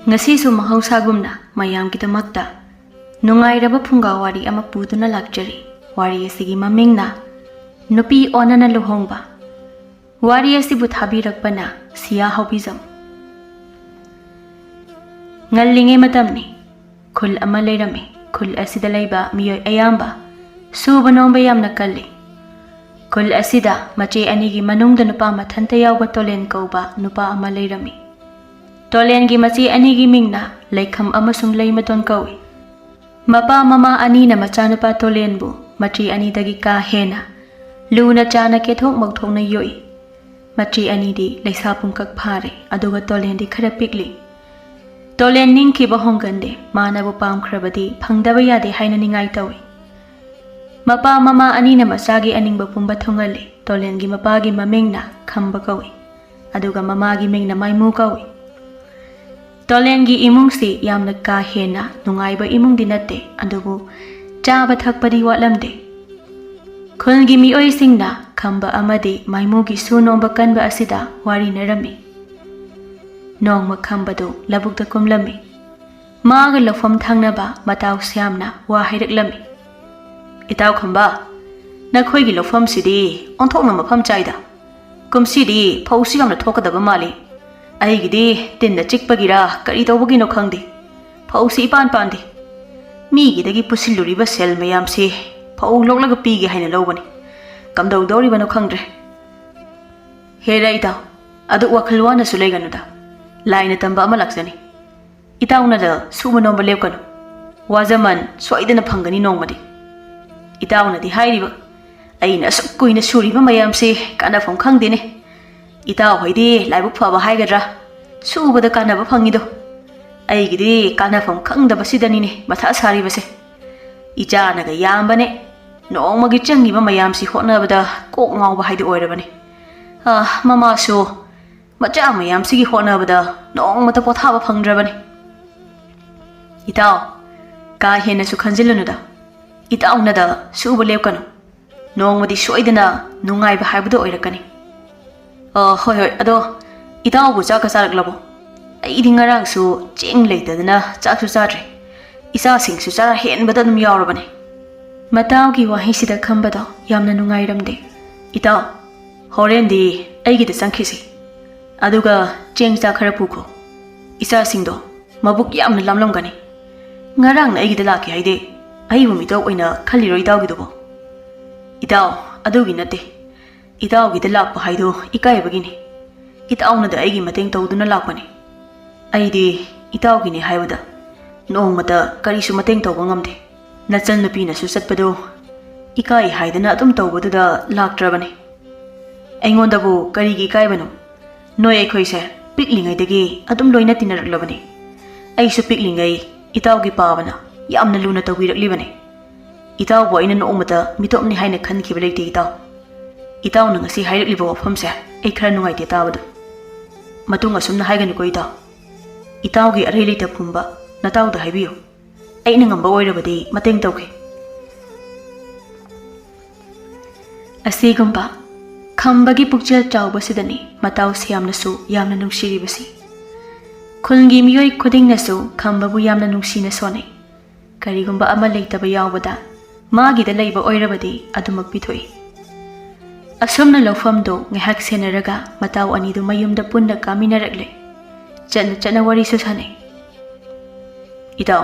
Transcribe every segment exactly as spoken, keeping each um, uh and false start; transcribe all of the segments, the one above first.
ꯉꯁꯤꯁꯨ ꯃꯍꯧꯁꯥꯒꯨꯝꯅ ꯃꯌꯥꯝꯒꯤꯗꯃꯛꯇ ꯅꯨꯡꯉꯥꯏꯔꯕ ꯐꯨꯡꯒꯥ ꯋꯥꯔꯤ ꯑꯃ ꯄꯨꯗꯨꯅ ꯂꯥꯛꯆꯔꯤ꯫ ꯋꯥꯔꯤ ꯑꯁꯤꯒꯤ ꯃꯃꯤꯡꯅ ꯅꯨꯄꯤ ꯑꯣꯟꯅꯅ ꯂꯨꯍꯣꯡꯕ꯫ ꯋꯥꯔꯤ ꯑꯁꯤꯕꯨ ꯊꯥꯕꯤꯔꯛꯄꯅ ꯁꯤꯌꯥ ꯍꯥꯎꯕꯤꯖꯝ꯫ ꯉꯜꯂꯤꯉꯩ ꯃꯇꯝꯅꯤ꯫ ꯈꯨꯜ ꯑꯃ ꯂꯩꯔꯝꯃꯤ꯫ ꯈꯨꯜ ꯑꯁꯤꯗ ꯂꯩꯕ ꯃꯤꯑꯣꯏ ꯑꯌꯥꯝꯕ ꯁꯨꯕ ꯅꯣꯝꯕ ꯌꯥꯝꯅ ꯀꯜꯂꯤ꯫ ꯈꯨꯜ ꯑꯁꯤꯗ ꯃꯆꯦ ꯑꯅꯤꯒꯤ ꯃꯅꯨꯡꯗ ꯅꯨꯄꯥ ꯃꯊꯟꯇ ꯌꯥꯎꯕ ꯇꯣꯂꯦꯟ ꯀꯧꯕ ꯅꯨꯄꯥ ꯑꯃ ꯂꯩꯔꯝꯃꯤ꯫ ꯇꯣꯂꯦꯟꯒꯤ ꯃꯆꯦ ꯑꯅꯤꯒꯤ ꯃꯤꯡꯅ ꯂꯩꯈꯝ ꯑꯃꯁꯨꯡ ꯂꯩꯃꯇꯣꯟ ꯀꯧꯏ꯫ ꯃꯄꯥ ꯃꯃꯥ ꯑꯅꯤꯅ ꯃꯆꯥꯅꯨꯄꯥ ꯇꯣꯂꯦꯟꯕꯨ ꯃꯆꯦ ꯑꯅꯤꯗꯒꯤ ꯀꯥ ꯍꯦꯟꯅ ꯂꯨꯅ ꯆꯥꯅ ꯀꯦꯊꯣꯛ ꯃꯧꯊꯣꯛꯅ ꯌꯣꯛꯏ꯫ ꯃꯆꯦ ꯑꯅꯤꯗꯤ ꯂꯩꯁꯥ ꯄꯨꯡꯀꯛ ꯐꯥꯔꯦ, ꯑꯗꯨꯒ ꯇꯣꯂꯦꯟꯗꯤ ꯈꯔ ꯄꯤꯛꯂꯤ꯫ ꯇꯣꯂꯦꯟ ꯅꯤꯡꯈꯤꯕ ꯍꯣꯡꯒꯟꯗꯦ, ꯃꯥꯅꯕꯨ ꯄꯥꯝꯈ꯭ꯔꯕꯗꯤ ꯐꯪꯗꯕ ꯌꯥꯗꯦ ꯍꯥꯏꯅ ꯅꯤꯡꯉꯥꯏ ꯇꯧꯏ꯫ ꯃꯄꯥ ꯃꯃꯥ ꯑꯅꯤꯅ ꯃꯆꯥꯒꯤ ꯑꯅꯤꯡꯕ ꯄꯨꯝꯕ ꯊꯨꯡꯍꯜꯂꯤ꯫ ꯇꯣꯂꯦꯟꯒꯤ ꯃꯄꯥꯒꯤ ꯃꯃꯤꯡꯅ ꯈꯝꯕ ꯀꯧꯏ, ꯑꯗꯨꯒ ꯃꯃꯥꯒꯤ ꯃꯤꯡꯅ ꯃꯥꯏꯃꯨ ꯀꯧꯏ꯫ ꯇꯣꯂꯦꯟꯒꯤ ꯏꯃꯨꯡꯁꯤ ꯌꯥꯝꯅ ꯀꯥ ꯍꯦꯟꯅ ꯅꯨꯡꯉꯥꯏꯕ ꯏꯃꯨꯡꯗꯤ ꯅꯠꯇꯦ, ꯑꯗꯨꯕꯨ ꯆꯥꯕ ꯊꯛꯄꯗꯤ ꯋꯥꯠꯂꯝꯗꯦ꯫ ꯈꯨꯜꯒꯤ ꯃꯤꯑꯣꯏꯁꯤꯡꯅ ꯈꯝꯕ ꯑꯃꯗꯤ ꯃꯥꯏꯃꯨꯒꯤ ꯁꯨ ꯅꯣꯝꯕ ꯀꯟꯕ ꯑꯁꯤꯗ ꯋꯥꯔꯤꯅꯔꯝꯃꯤ꯫ ꯅꯣꯡꯃ ꯈꯝꯕꯗꯨ ꯂꯧꯕꯨꯛꯇ ꯀꯨꯝꯂꯝꯃꯤ꯫ ꯃꯥꯒ ꯂꯧꯐꯝ ꯊꯪꯅꯕ ꯃꯇꯥꯎ ꯁ꯭ꯌꯥꯝꯅ ꯋꯥ ꯍꯥꯏꯔꯛꯂꯝꯃꯤ꯫ "ꯏꯇꯥꯎ ꯈꯝꯕ, ꯅꯈꯣꯏꯒꯤ ꯂꯧꯐꯝꯁꯤꯗꯤ ꯑꯣꯟꯊꯣꯛꯅ ꯃꯐꯝ ꯆꯥꯏꯗ꯫ ꯀꯨꯝꯁꯤꯗꯤ ꯐꯧꯁꯤ ꯌꯥꯝꯅ ꯊꯣꯛꯀꯗꯕ ꯃꯥꯜꯂꯤ꯫ ꯑꯩꯒꯤꯗꯤ ꯇꯤꯟꯅ ꯆꯤꯛꯄꯒꯤꯔ ꯀꯔꯤ ꯇꯧꯕꯒꯤꯅꯣ ꯈꯪꯗꯦ, ꯐꯧꯁꯤ ꯏꯄꯥꯟ ꯄꯥꯟꯗꯦ꯫ ꯃꯤꯒꯤꯗꯒꯤ ꯄꯨꯁꯤꯜꯂꯨꯔꯤꯕ ꯁꯦꯜ ꯃꯌꯥꯝꯁꯤ ꯐꯧ ꯂꯣꯛꯂꯒ ꯄꯤꯒꯦ ꯍꯥꯏꯅ ꯂꯧꯕꯅꯤ꯫ ꯀꯝꯗꯧꯗꯧꯔꯤꯕꯅꯣ ꯈꯪꯗ꯭ꯔꯦ꯫ ꯍꯦꯔꯥ ꯏꯇꯥꯎ, ꯑꯗꯨ ꯋꯥꯈꯜ ꯋꯥꯅꯁꯨ ꯂꯩꯒꯅꯨꯗ꯫ ꯂꯥꯏꯅ ꯇꯝꯕ ꯑꯃ ꯂꯥꯛꯆꯅꯤ꯫ ꯏꯇꯥꯎꯅꯗ ꯁꯨꯕ ꯅꯣꯝꯕ ꯂꯦꯞꯀꯅꯨ꯫ ꯋꯥꯖꯃꯟ ꯁꯣꯏꯗꯅ ꯐꯪꯒꯅꯤ ꯅꯣꯡꯃꯗꯤ꯫ ꯏꯇꯥꯎꯅꯗꯤ ꯍꯥꯏꯔꯤꯕ, ꯑꯩꯅ ꯑꯁꯨꯛ ꯀꯨꯏꯅ ꯁꯨꯔꯤꯕ ꯃꯌꯥꯝꯁꯤ ꯀꯥꯟꯅꯐꯝ ꯈꯪꯗꯦꯅꯦ꯫ ꯏꯇꯥꯎ ꯍꯣꯏꯗꯤ ꯂꯥꯏꯕꯛ ꯐꯕ ꯍꯥꯏꯒꯗ꯭ꯔꯥ, ꯁꯨꯕꯗ ꯀꯥꯟꯅꯕ ꯐꯪꯉꯤꯗꯣ꯫ ꯑꯩꯒꯤꯗꯤ ꯀꯥꯟꯅꯐꯝ ꯈꯪꯗꯕꯁꯤꯗꯅꯤꯅꯦ ꯃꯊꯥ ꯁꯥꯔꯤꯕꯁꯦ꯫ ꯏꯆꯥꯅꯒ ꯌꯥꯝꯕꯅꯦ, ꯅꯣꯡꯃꯒꯤ ꯆꯪꯉꯤꯕ ꯃꯌꯥꯝꯁꯤ ꯍꯣꯠꯅꯕꯗ ꯀꯣꯛ ꯉꯥꯎꯕ ꯍꯥꯏꯗꯨ ꯑꯣꯏꯔꯕꯅꯤ꯫ ꯑꯥ, ꯃꯃꯥꯁꯨ ꯃꯆꯥ ꯃꯌꯥꯝꯁꯤꯒꯤ ꯍꯣꯠꯅꯕꯗ ꯅꯣꯡꯃꯇ ꯄꯣꯊꯥꯕ ꯐꯪꯗ꯭ꯔꯕꯅꯤ꯫ ꯏꯇꯥꯎ, ꯀꯥ ꯍꯦꯟꯅꯁꯨ ꯈꯟꯖꯤꯜꯂꯨꯅꯨꯗ꯫ ꯏꯇꯥꯎꯅꯗ ꯁꯨꯕ ꯂꯦꯞꯀꯅꯨ꯫ ꯅꯣꯡꯃꯗꯤ ꯁꯣꯏꯗꯅ ꯅꯨꯡꯉꯥꯏꯕ ꯍꯥꯏꯕꯗꯨ ꯑꯣꯏꯔꯛꯀꯅꯤ꯫ ꯑ, ꯍꯣꯏ, ꯍꯣꯏ, ꯑꯗꯣ ꯏꯇꯥꯎꯕꯨ ꯆꯥꯛꯀ ꯆꯥꯔꯛꯂꯕꯣ? ꯑꯩꯗꯤ ꯉꯔꯥꯡꯁꯨ ꯆꯦꯡ ꯂꯩꯇꯗꯅ ꯆꯥꯛꯁꯨ ꯆꯥꯗ꯭ꯔꯦ꯫ ꯏꯆꯥꯁꯤꯡꯁꯨ ꯆꯔꯥ ꯍꯦꯟꯕꯗ ꯑꯗꯨꯝ ꯌꯥꯎꯔꯕꯅꯦ꯫ ꯃꯇꯥꯎꯒꯤ ꯋꯥꯍꯩꯁꯤꯗ ꯈꯝꯕꯗꯣ ꯌꯥꯝꯅ ꯅꯨꯡꯉꯥꯏꯔꯝꯗꯦ꯫ "ꯏꯇꯥꯎ, ꯍꯣꯔꯦꯟꯗꯤ ꯑꯩꯒꯤꯗ ꯆꯪꯈꯤꯁꯤ꯫ ꯑꯗꯨꯒ ꯆꯦꯡ ꯆꯥꯛ ꯈꯔ ꯄꯨꯈꯣ꯫ ꯏꯆꯥꯁꯤꯡꯗꯣ ꯃꯕꯨꯛ ꯌꯥꯝꯅ ꯂꯥꯝꯂꯝꯒꯅꯤ꯫ ꯉꯔꯥꯡꯅ ꯑꯩꯒꯤꯗ ꯂꯥꯛꯀꯦ ꯍꯥꯏꯗꯦ꯫ ꯑꯩꯕꯨ ꯃꯤꯇꯣꯞ ꯑꯣꯏꯅ ꯈꯜꯂꯤꯔꯣ ꯏꯇꯥꯎꯒꯤꯗꯨꯕꯣ?" "ꯏꯇꯥꯎ, ꯑꯗꯨꯒꯤ ꯅꯠꯇꯦ꯫ ꯏꯇꯥꯎꯒꯤꯗ ꯂꯥꯛꯄ ꯍꯥꯏꯗꯣ ꯏꯀꯥꯏꯕꯒꯤꯅꯤ꯫ ꯏꯇꯥꯎꯅꯗ ꯑꯩꯒꯤ ꯃꯇꯦꯡ ꯇꯧꯗꯨꯅ ꯂꯥꯛꯄꯅꯤ꯫ ꯑꯩꯗꯤ ꯏꯇꯥꯎꯒꯤꯅꯤ ꯍꯥꯏꯕꯗ ꯅꯣꯡꯃꯇ ꯀꯔꯤꯁꯨ ꯃꯇꯦꯡ ꯇꯧꯕ ꯉꯝꯗꯦ꯫ ꯅꯆꯟꯅꯨꯄꯤꯅꯁꯨ ꯆꯠꯄꯗꯣ ꯏꯀꯥꯏ ꯍꯥꯏꯗꯅ ꯑꯗꯨꯝ ꯇꯧꯕꯗꯨꯗ ꯂꯥꯛꯇ꯭ꯔꯕꯅꯤ꯫ ꯑꯩꯉꯣꯟꯗꯕꯨ ꯀꯔꯤꯒꯤ ꯏꯀꯥꯏꯕꯅꯣ? ꯅꯣꯏ ꯑꯩꯈꯣꯏꯁꯦ ꯄꯤꯛꯂꯤꯉꯩꯗꯒꯤ ꯑꯗꯨꯝ ꯂꯣꯏꯅ ꯇꯤꯟꯅꯔꯛꯂꯕꯅꯤ꯫ ꯑꯩꯁꯨ ꯄꯤꯛꯂꯤꯉꯩ ꯏꯇꯥꯎꯒꯤ ꯄꯥꯕꯅ ꯌꯥꯝꯅ ꯂꯨꯅ ꯇꯧꯕꯤꯔꯛꯂꯤꯕꯅꯤ꯫ ꯏꯇꯥꯎꯕꯨ ꯑꯩꯅ ꯅꯣꯡꯃꯇ ꯃꯤꯇꯣꯞꯅꯤ ꯍꯥꯏꯅ ꯈꯟꯈꯤꯕ ꯂꯩꯇꯦ ꯏꯇꯥꯎ꯫ ꯏꯇꯥꯎꯅ ꯉꯁꯤ ꯍꯥꯏꯔꯛꯂꯤꯕ ꯋꯥꯐꯝꯁꯦ ꯑꯩ ꯈꯔ ꯅꯨꯡꯉꯥꯏꯇꯦ ꯇꯥꯕꯗ꯫ ꯃꯇꯨꯡ ꯑꯁꯨꯝꯅ ꯍꯥꯏꯒꯅꯨꯀꯣ ꯏꯇꯥꯎ꯫ ꯏꯇꯥꯎꯒꯤ ꯑꯔꯩ ꯂꯩꯇ ꯄꯨꯝꯕ ꯅꯇꯥꯎꯗ ꯍꯥꯏꯕꯤꯌꯨ꯫ ꯑꯩꯅ ꯉꯝꯕ ꯑꯣꯏꯔꯕꯗꯤ ꯃꯇꯦꯡ ꯇꯧꯒꯦ꯫" ꯑꯁꯤꯒꯨꯝꯕ ꯈꯝꯕꯒꯤ ꯄꯨꯛꯆꯦꯜ ꯆꯥꯎꯕꯁꯤꯗꯅꯤ ꯃꯇꯥꯎ ꯁ꯭ꯌꯥꯝꯅꯁꯨ ꯌꯥꯝꯅ ꯅꯨꯡꯁꯤꯔꯤꯕꯁꯤ꯫ ꯈꯨꯜꯒꯤ ꯃꯤꯑꯣꯏ ꯈꯨꯗꯤꯡꯅꯁꯨ ꯈꯝꯕꯕꯨ ꯌꯥꯝꯅ ꯅꯨꯡꯁꯤꯅ ꯁꯣꯟꯅꯩ꯫ ꯀꯔꯤꯒꯨꯝꯕ ꯑꯃ ꯂꯩꯇꯕ ꯌꯥꯎꯕꯗ ꯃꯥꯒꯤꯗ ꯂꯩꯕ ꯑꯣꯏꯔꯕꯗꯤ ꯑꯗꯨꯃꯛ ꯄꯤꯊꯣꯛꯏ꯫ ꯑꯁꯨꯝꯅ ꯂꯧꯐꯝꯗꯨ ꯉꯥꯏꯍꯥꯛ ꯁꯦꯟꯅꯔꯒ ꯃꯇꯥꯎ ꯑꯅꯤꯗꯨ ꯃꯌꯨꯝꯗ ꯄꯨꯟꯅ ꯀꯥꯃꯤꯟꯅꯔꯛꯂꯦ꯫ ꯆꯠꯅ ꯆꯠꯅ ꯋꯥꯔꯤꯁꯨ ꯁꯥꯟꯅꯩ꯫ "ꯏꯇꯥꯎ,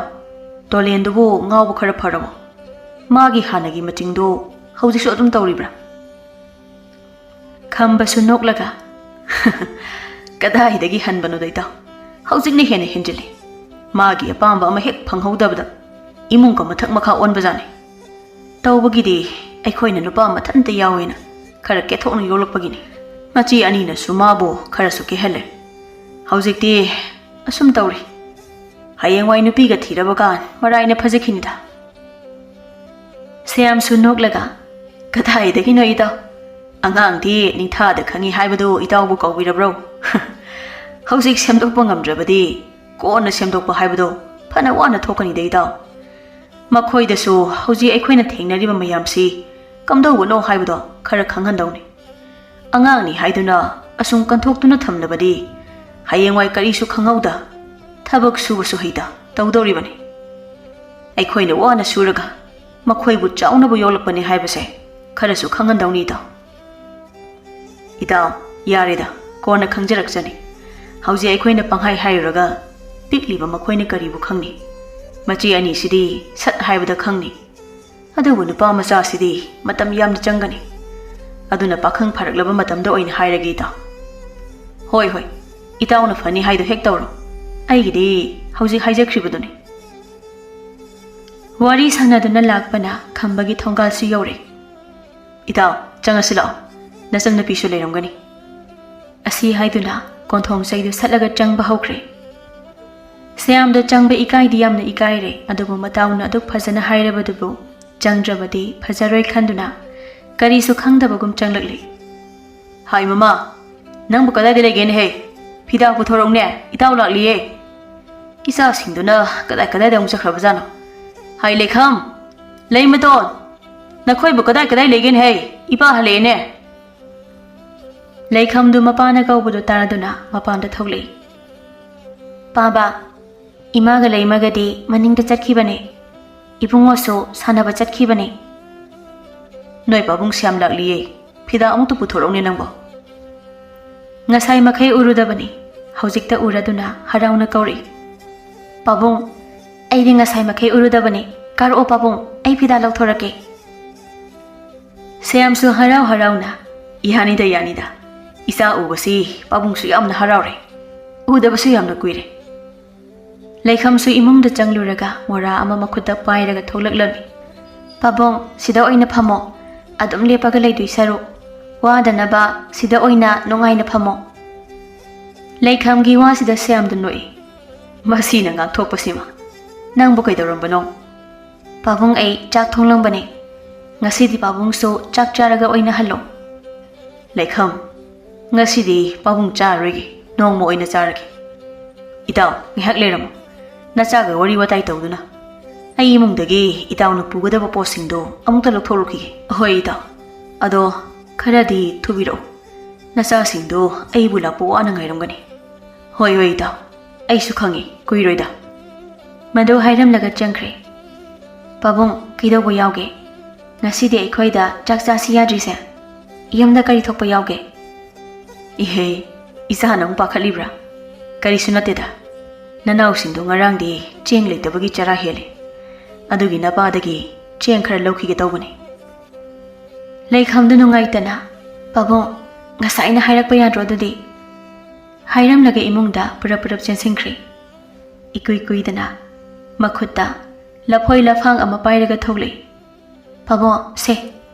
ꯇꯣꯂꯦꯟꯗꯨꯕꯨ ꯉꯥꯎꯕ ꯈꯔ ꯐꯔꯕꯣ? ꯃꯥꯒꯤ ꯍꯥꯟꯅꯒꯤ ꯃꯆꯤꯡꯗꯣ ꯍꯧꯖꯤꯛꯁꯨ ꯑꯗꯨꯝ ꯇꯧꯔꯤꯕ꯭ꯔꯥ?" ꯈꯝꯕꯁꯨ ꯅꯣꯛꯂꯒ, "ꯀꯗꯥꯏꯗꯒꯤ ꯍꯟꯕꯅꯣꯗ ꯏꯇꯥꯎ, ꯍꯧꯖꯤꯛꯅ ꯍꯦꯟꯅ ꯍꯦꯟꯖꯤꯜꯂꯤ꯫ ꯃꯥꯒꯤ ꯑꯄꯥꯝꯕ ꯑꯃ ꯍꯦꯛ ꯐꯪꯍꯧꯗꯕꯗ ꯏꯃꯨꯡꯒ ꯃꯊꯛ ꯃꯈꯥ ꯑꯣꯟꯕꯖꯥꯠꯅꯤ꯫ ꯇꯧꯕꯒꯤꯗꯤ ꯑꯩꯈꯣꯏꯅ ꯅꯨꯄꯥ ꯃꯊꯟꯇ ꯌꯥꯎꯋꯦꯅ ꯈꯔ ꯀꯦꯊꯣꯛꯅ ꯌꯣꯛꯂꯛꯄꯒꯤꯅꯤ꯫ ꯃꯆꯦ ꯑꯅꯤꯅꯁꯨ ꯃꯥꯕꯨ ꯈꯔꯁꯨ ꯀꯦꯍꯜꯂꯦ꯫ ꯍꯧꯖꯤꯛꯇꯤ ꯑꯁꯨꯝ ꯇꯧꯔꯤ꯫ ꯍꯌꯦꯡꯋꯥꯏ ꯅꯨꯄꯤꯒ ꯊꯤꯔꯕ ꯀꯥꯟ ꯃꯔꯥꯏꯅ ꯐꯖꯈꯤꯅꯤꯗ꯫" ꯁ꯭ꯌꯥꯝꯁꯨ ꯅꯣꯛꯂꯒ, "ꯀꯗꯥꯏꯗꯒꯤꯅꯣ ꯏꯇꯥꯎ? ꯑꯉꯥꯡꯗꯤ ꯅꯤꯡꯊꯥꯗ ꯈꯪꯉꯤ ꯍꯥꯏꯕꯗꯨ ꯏꯇꯥꯎꯕꯨ ꯀꯧꯕꯤꯔꯕ꯭ꯔꯣ? ꯍꯧꯖꯤꯛ ꯁꯦꯝꯗꯣꯛꯄ ꯉꯝꯗ꯭ꯔꯕꯗꯤ ꯀꯣꯟꯅ ꯁꯦꯝꯗꯣꯛꯄ ꯍꯥꯏꯕꯗꯣ ꯐꯅ ꯋꯥꯅ ꯊꯣꯛꯀꯅꯤꯗ ꯏꯇꯥꯎ꯫ ꯃꯈꯣꯏꯗꯁꯨ ꯍꯧꯖꯤꯛ ꯑꯩꯈꯣꯏꯅ ꯊꯦꯡꯅꯔꯤꯕ ꯃꯌꯥꯝꯁꯤ ꯀꯝꯗꯧꯕꯅꯣ ꯍꯥꯏꯕꯗꯣ ꯈꯔ ꯈꯪꯍꯟꯗꯧꯅꯤ꯫ ꯑꯉꯥꯡꯅꯤ ꯍꯥꯏꯗꯨꯅ ꯑꯁꯨꯝ ꯀꯟꯊꯣꯛꯇꯨꯅ ꯊꯝꯂꯕꯗꯤ ꯍꯌꯦꯡꯋꯥꯏ ꯀꯔꯤꯁꯨ ꯈꯪꯍꯧꯗ, ꯊꯕꯛ ꯁꯨꯕꯁꯨ ꯍꯩꯇ ꯇꯧꯗꯧꯔꯤꯕꯅꯤ꯫ ꯑꯩꯈꯣꯏꯅ ꯋꯥꯅ ꯁꯨꯔꯒ ꯃꯈꯣꯏꯕꯨ ꯆꯥꯎꯅꯕ ꯌꯣꯛꯂꯛꯄꯅꯤ ꯍꯥꯏꯕꯁꯦ ꯈꯔꯁꯨ ꯈꯪꯍꯟꯗꯧꯅꯤ, ꯏꯇꯥꯎ꯫ ꯏꯇꯥꯎ, ꯌꯥꯔꯦꯗ, ꯀꯣꯟꯅ ꯈꯪꯖꯔꯛꯆꯅꯤ꯫ ꯍꯧꯖꯤꯛ ꯑꯩꯈꯣꯏꯅ ꯄꯪꯍꯥꯏ ꯍꯥꯏꯔꯨꯔꯒ ꯄꯤꯛꯂꯤꯕ ꯃꯈꯣꯏꯅ ꯀꯔꯤꯕꯨ ꯈꯪꯅꯤ? ꯃꯆꯦ ꯑꯅꯤꯁꯤꯗꯤ ꯁꯠ ꯍꯥꯏꯕꯗ ꯈꯪꯅꯤ꯫ ꯑꯗꯨꯕꯨ ꯅꯨꯄꯥ ꯃꯆꯥꯁꯤꯗꯤ ꯃꯇꯝ ꯌꯥꯝꯅ ꯆꯪꯒꯅꯤ꯫ ꯑꯗꯨꯅ ꯄꯥꯈꯪ ꯐꯥꯔꯛꯂꯕ ꯃꯇꯝꯗ ꯑꯣꯏꯅ ꯍꯥꯏꯔꯒꯦ, ꯏꯇꯥꯎ꯫ ꯍꯣꯏ, ꯍꯣꯏ, ꯏꯇꯥꯎꯅ ꯐꯅꯤ ꯍꯥꯏꯗꯣ ꯍꯦꯛ ꯇꯧꯔꯣ꯫ ꯑꯩꯒꯤꯗꯤ ꯍꯧꯖꯤꯛ ꯍꯥꯏꯖꯈ꯭ꯔꯤꯕꯗꯨꯅꯤ꯫ ꯋꯥꯔꯤ ꯁꯥꯟꯅꯗꯨꯅ ꯂꯥꯛꯄꯅ ꯈꯝꯕꯒꯤ ꯊꯣꯡꯒꯥꯜꯁꯨ ꯌꯧꯔꯦ꯫ "ꯏꯇꯥꯎ, ꯆꯪꯉꯁꯤ ꯂꯥꯛꯑꯣ꯫ ꯅꯆꯟꯅꯨꯄꯤꯁꯨ ꯂꯩꯔꯝꯒꯅꯤ꯫" ꯑꯁꯤ ꯍꯥꯏꯗꯨꯅ ꯀꯣꯟꯊꯣꯡ ꯆꯩꯗꯨ ꯁꯠꯂꯒ ꯆꯪꯕ ꯍꯧꯈ꯭ꯔꯦ꯫ ꯁꯌꯥꯝꯗꯣ ꯆꯪꯕ ꯏꯀꯥꯏꯗꯤ ꯌꯥꯝꯅ ꯏꯀꯥꯏꯔꯦ, ꯑꯗꯨꯕꯨ ꯃꯇꯥꯎꯅ ꯑꯗꯨꯛ ꯐꯖꯅ ꯍꯥꯏꯔꯕꯗꯨꯕꯨ ꯆꯪꯗ꯭ꯔꯕꯗꯤ ꯐꯖꯔꯣꯏ ꯈꯟꯗꯨꯅ ꯀꯔꯤꯁꯨ ꯈꯪꯗꯕꯒꯨꯝ ꯆꯪꯂꯛꯂꯤ꯫ "ꯍꯥꯏ ꯃꯃꯥ, ꯅꯪꯕꯨ ꯀꯗꯥꯏꯗ ꯂꯩꯒꯦꯅꯦꯍꯦ? ꯐꯤꯗꯥ ꯄꯨꯊꯣꯔꯛꯎꯅꯦ, ꯏꯇꯥꯎ ꯂꯥꯛꯂꯤꯌꯦ꯫" ꯏꯆꯥꯁꯤꯡꯗꯨꯅ ꯀꯗꯥꯏ ꯀꯗꯥꯏꯗ ꯑꯃꯨꯛ ꯆꯠꯈ꯭ꯔꯕꯖꯥꯠꯅꯣ? "ꯍꯥꯏ ꯂꯩꯈꯝ, ꯂꯩꯃꯇꯣꯟ, ꯅꯈꯣꯏꯕꯨ ꯀꯗꯥꯏ ꯀꯗꯥꯏ ꯂꯩꯒꯦꯅꯦꯍꯦ? ꯏꯄꯥ ꯍꯜꯂꯛꯑꯦꯅꯦ꯫" ꯂꯩꯈꯝꯗꯨ ꯃꯄꯥꯅ ꯀꯧꯕꯗꯨ ꯇꯥꯗꯨꯅ ꯃꯄꯥꯟꯗ ꯊꯣꯛꯂꯛꯏ꯫ "ꯄꯥꯕ, ꯏꯃꯥꯒ ꯂꯩꯃꯒꯗꯤ ꯃꯅꯤꯡꯗ ꯆꯠꯈꯤꯕꯅꯦ꯫ ꯏꯕꯨꯡꯉꯣꯁꯨ ꯁꯥꯟꯅꯕ ꯆꯠꯈꯤꯕꯅꯦ꯫" "ꯅꯣꯏ ꯄꯥꯕꯨꯡ ꯁ꯭ꯌꯥꯝ ꯂꯥꯛꯂꯤꯌꯦ꯫ ꯐꯤꯗꯥ ꯑꯃꯨꯛꯇ ꯄꯨꯊꯣꯔꯛꯎꯅꯦ ꯅꯪꯕꯣ꯫" "ꯉꯁꯥꯏ ꯃꯈꯩ ꯎꯔꯨꯗꯕꯅꯤ, ꯍꯧꯖꯤꯛꯇ ꯎꯔꯗꯨꯅ ꯍꯔꯥꯎꯅ ꯀꯧꯔꯛꯏ꯫" "ꯄꯥꯕꯨꯡ, ꯑꯩꯗꯤ ꯉꯁꯥꯏ ꯃꯈꯩ ꯎꯔꯨꯗꯕꯅꯤ꯫ ꯀꯥꯔꯛꯑꯣ ꯄꯥꯕꯨꯡ, ꯑꯩ ꯐꯤꯗꯥ ꯂꯧꯊꯣꯔꯛꯀꯦ꯫" ꯁꯌꯥꯝꯁꯨ ꯍꯔꯥꯎ ꯍꯔꯥꯎꯅ, "ꯌꯥꯅꯤꯗ, ꯌꯥꯅꯤꯗ꯫ ꯏꯆꯥ ꯎꯕꯁꯤ ꯄꯥꯕꯨꯡꯁꯨ ꯌꯥꯝꯅ ꯍꯔꯥꯎꯔꯦ꯫ ꯎꯗꯕꯁꯨ ꯌꯥꯝꯅ ꯀꯨꯏꯔꯦ꯫" ꯂꯩꯈꯝꯁꯨ ꯏꯃꯨꯡꯗ ꯆꯪꯂꯨꯔꯒ ꯃꯣꯔꯥ ꯑꯃ ꯃꯈꯨꯠꯇ ꯄꯥꯏꯔꯒ ꯊꯣꯛꯂꯛꯂꯝꯃꯤ꯫ "ꯄꯥꯕꯨꯡ, ꯁꯤꯗ ꯑꯣꯏꯅ ꯐꯝꯃꯣ꯫ ꯑꯗꯨꯝ ꯂꯦꯞꯄꯒ ꯂꯩꯗꯣꯏ ꯁꯔꯨꯛ, ꯋꯥꯗꯅꯕ ꯁꯤꯗ ꯑꯣꯏꯅ ꯅꯨꯡꯉꯥꯏꯅ ꯐꯝꯃꯣ꯫" ꯂꯩꯈꯝꯒꯤ ꯋꯥꯁꯤꯗ ꯁꯌꯥꯝꯗꯨ ꯅꯣꯛꯏ꯫ "ꯃꯁꯤꯅ ꯉꯥꯡꯊꯣꯛꯄꯁꯤꯃ꯫ ꯅꯪꯕꯨ ꯀꯩꯗꯧꯔꯝꯕꯅꯣ?" "ꯄꯥꯕꯨꯡ, ꯑꯩ ꯆꯥꯛ ꯊꯣꯡꯂꯝꯕꯅꯦ꯫ ꯉꯁꯤꯗꯤ ꯄꯥꯕꯨꯡꯁꯨ ꯆꯥꯛ ꯆꯥꯔꯒ ꯑꯣꯏꯅ ꯍꯜꯂꯣ꯫" "ꯂꯩꯈꯝ, ꯉꯁꯤꯗꯤ ꯄꯥꯕꯨꯡ ꯆꯥꯔꯔꯣꯏꯒꯦ, ꯅꯣꯡꯃ ꯑꯣꯏꯅ ꯆꯥꯔꯒꯦ꯫ ꯏꯇꯥꯎ, ꯉꯥꯏꯍꯥꯛ ꯂꯩꯔꯝꯃꯨ꯫ ꯅꯆꯥꯒ ꯋꯥꯔꯤ ꯋꯥꯇꯥꯏ ꯇꯧꯗꯨꯅ ꯑꯩ ꯏꯃꯨꯡꯗꯒꯤ ꯏꯇꯥꯎꯅ ꯄꯨꯒꯗꯕ ꯄꯣꯠꯁꯤꯡꯗꯣ ꯑꯃꯨꯛꯇ ꯂꯧꯊꯣꯛꯂꯨꯈꯤꯒꯦ꯫" "ꯍꯣꯏ ꯏꯇꯥꯎ, ꯑꯗꯣ ꯈꯔꯗꯤ ꯊꯨꯕꯤꯔꯛꯎ꯫ ꯅꯆꯥꯁꯤꯡꯗꯣ ꯑꯩꯕꯨ ꯂꯥꯛꯄ ꯋꯥꯅ ꯉꯥꯏꯔꯝꯒꯅꯤ꯫" "ꯍꯣꯏ, ꯍꯣꯏ, ꯏꯇꯥꯎ, ꯑꯩꯁꯨ ꯈꯪꯉꯤ, ꯀꯨꯏꯔꯣꯏꯗ꯫" ꯃꯗꯨ ꯍꯥꯏꯔꯝꯂꯒ ꯆꯪꯈ꯭ꯔꯦ꯫ "ꯄꯥꯕꯨꯡ, ꯀꯩꯗꯧꯕ ꯌꯥꯎꯒꯦ? ꯉꯁꯤꯗꯤ ꯑꯩꯈꯣꯏꯗ ꯆꯥꯛ ꯆꯥꯁꯤ ꯌꯥꯗ꯭ꯔꯤꯁꯦ? ꯌꯨꯝꯗ ꯀꯔꯤ ꯊꯣꯛꯄ ꯌꯥꯎꯒꯦ?" "ꯏꯍꯦ, ꯏꯆꯥꯅ ꯑꯃꯨꯛ ꯄꯥꯈꯠꯂꯤꯕ꯭ꯔꯥ? ꯀꯔꯤꯁꯨ ꯅꯠꯇꯦꯗ꯫ ꯅꯅꯥꯎꯁꯤꯡꯗꯣ ꯉꯔꯥꯡꯗꯤ ꯆꯦꯡ ꯂꯩꯇꯕꯒꯤ ꯆꯔꯥ ꯍꯦꯜꯂꯦ꯫ ꯑꯗꯨꯒꯤ ꯅꯄꯥꯗꯒꯤ ꯆꯦꯡ ꯈꯔ ꯂꯧꯈꯤꯒꯦ ꯇꯧꯕꯅꯤ꯫" ꯂꯩꯈꯥꯝꯗꯨ ꯅꯨꯡꯉꯥꯏꯇꯅ, "ꯄꯥꯕꯨꯡ, ꯉꯁꯥꯏꯅ ꯍꯥꯏꯔꯛꯄ ꯌꯥꯗ꯭ꯔꯣ ꯑꯗꯨꯗꯤ?" ꯍꯥꯏꯔꯝꯂꯒ ꯏꯃꯨꯡꯗ ꯄꯨꯔꯞ ꯄꯨꯔꯞ ꯆꯦꯟꯁꯤꯟꯈ꯭ꯔꯦ꯫ ꯏꯀꯨꯏ ꯀꯨꯏꯗꯅ ꯃꯈꯨꯠꯇ ꯂꯐꯣꯏ ꯂꯐꯥꯡ ꯑꯃ ꯄꯥꯏꯔꯒ ꯊꯣꯛꯂꯛꯏ꯫ "ꯄꯥꯕꯨꯡ, ꯁꯦ,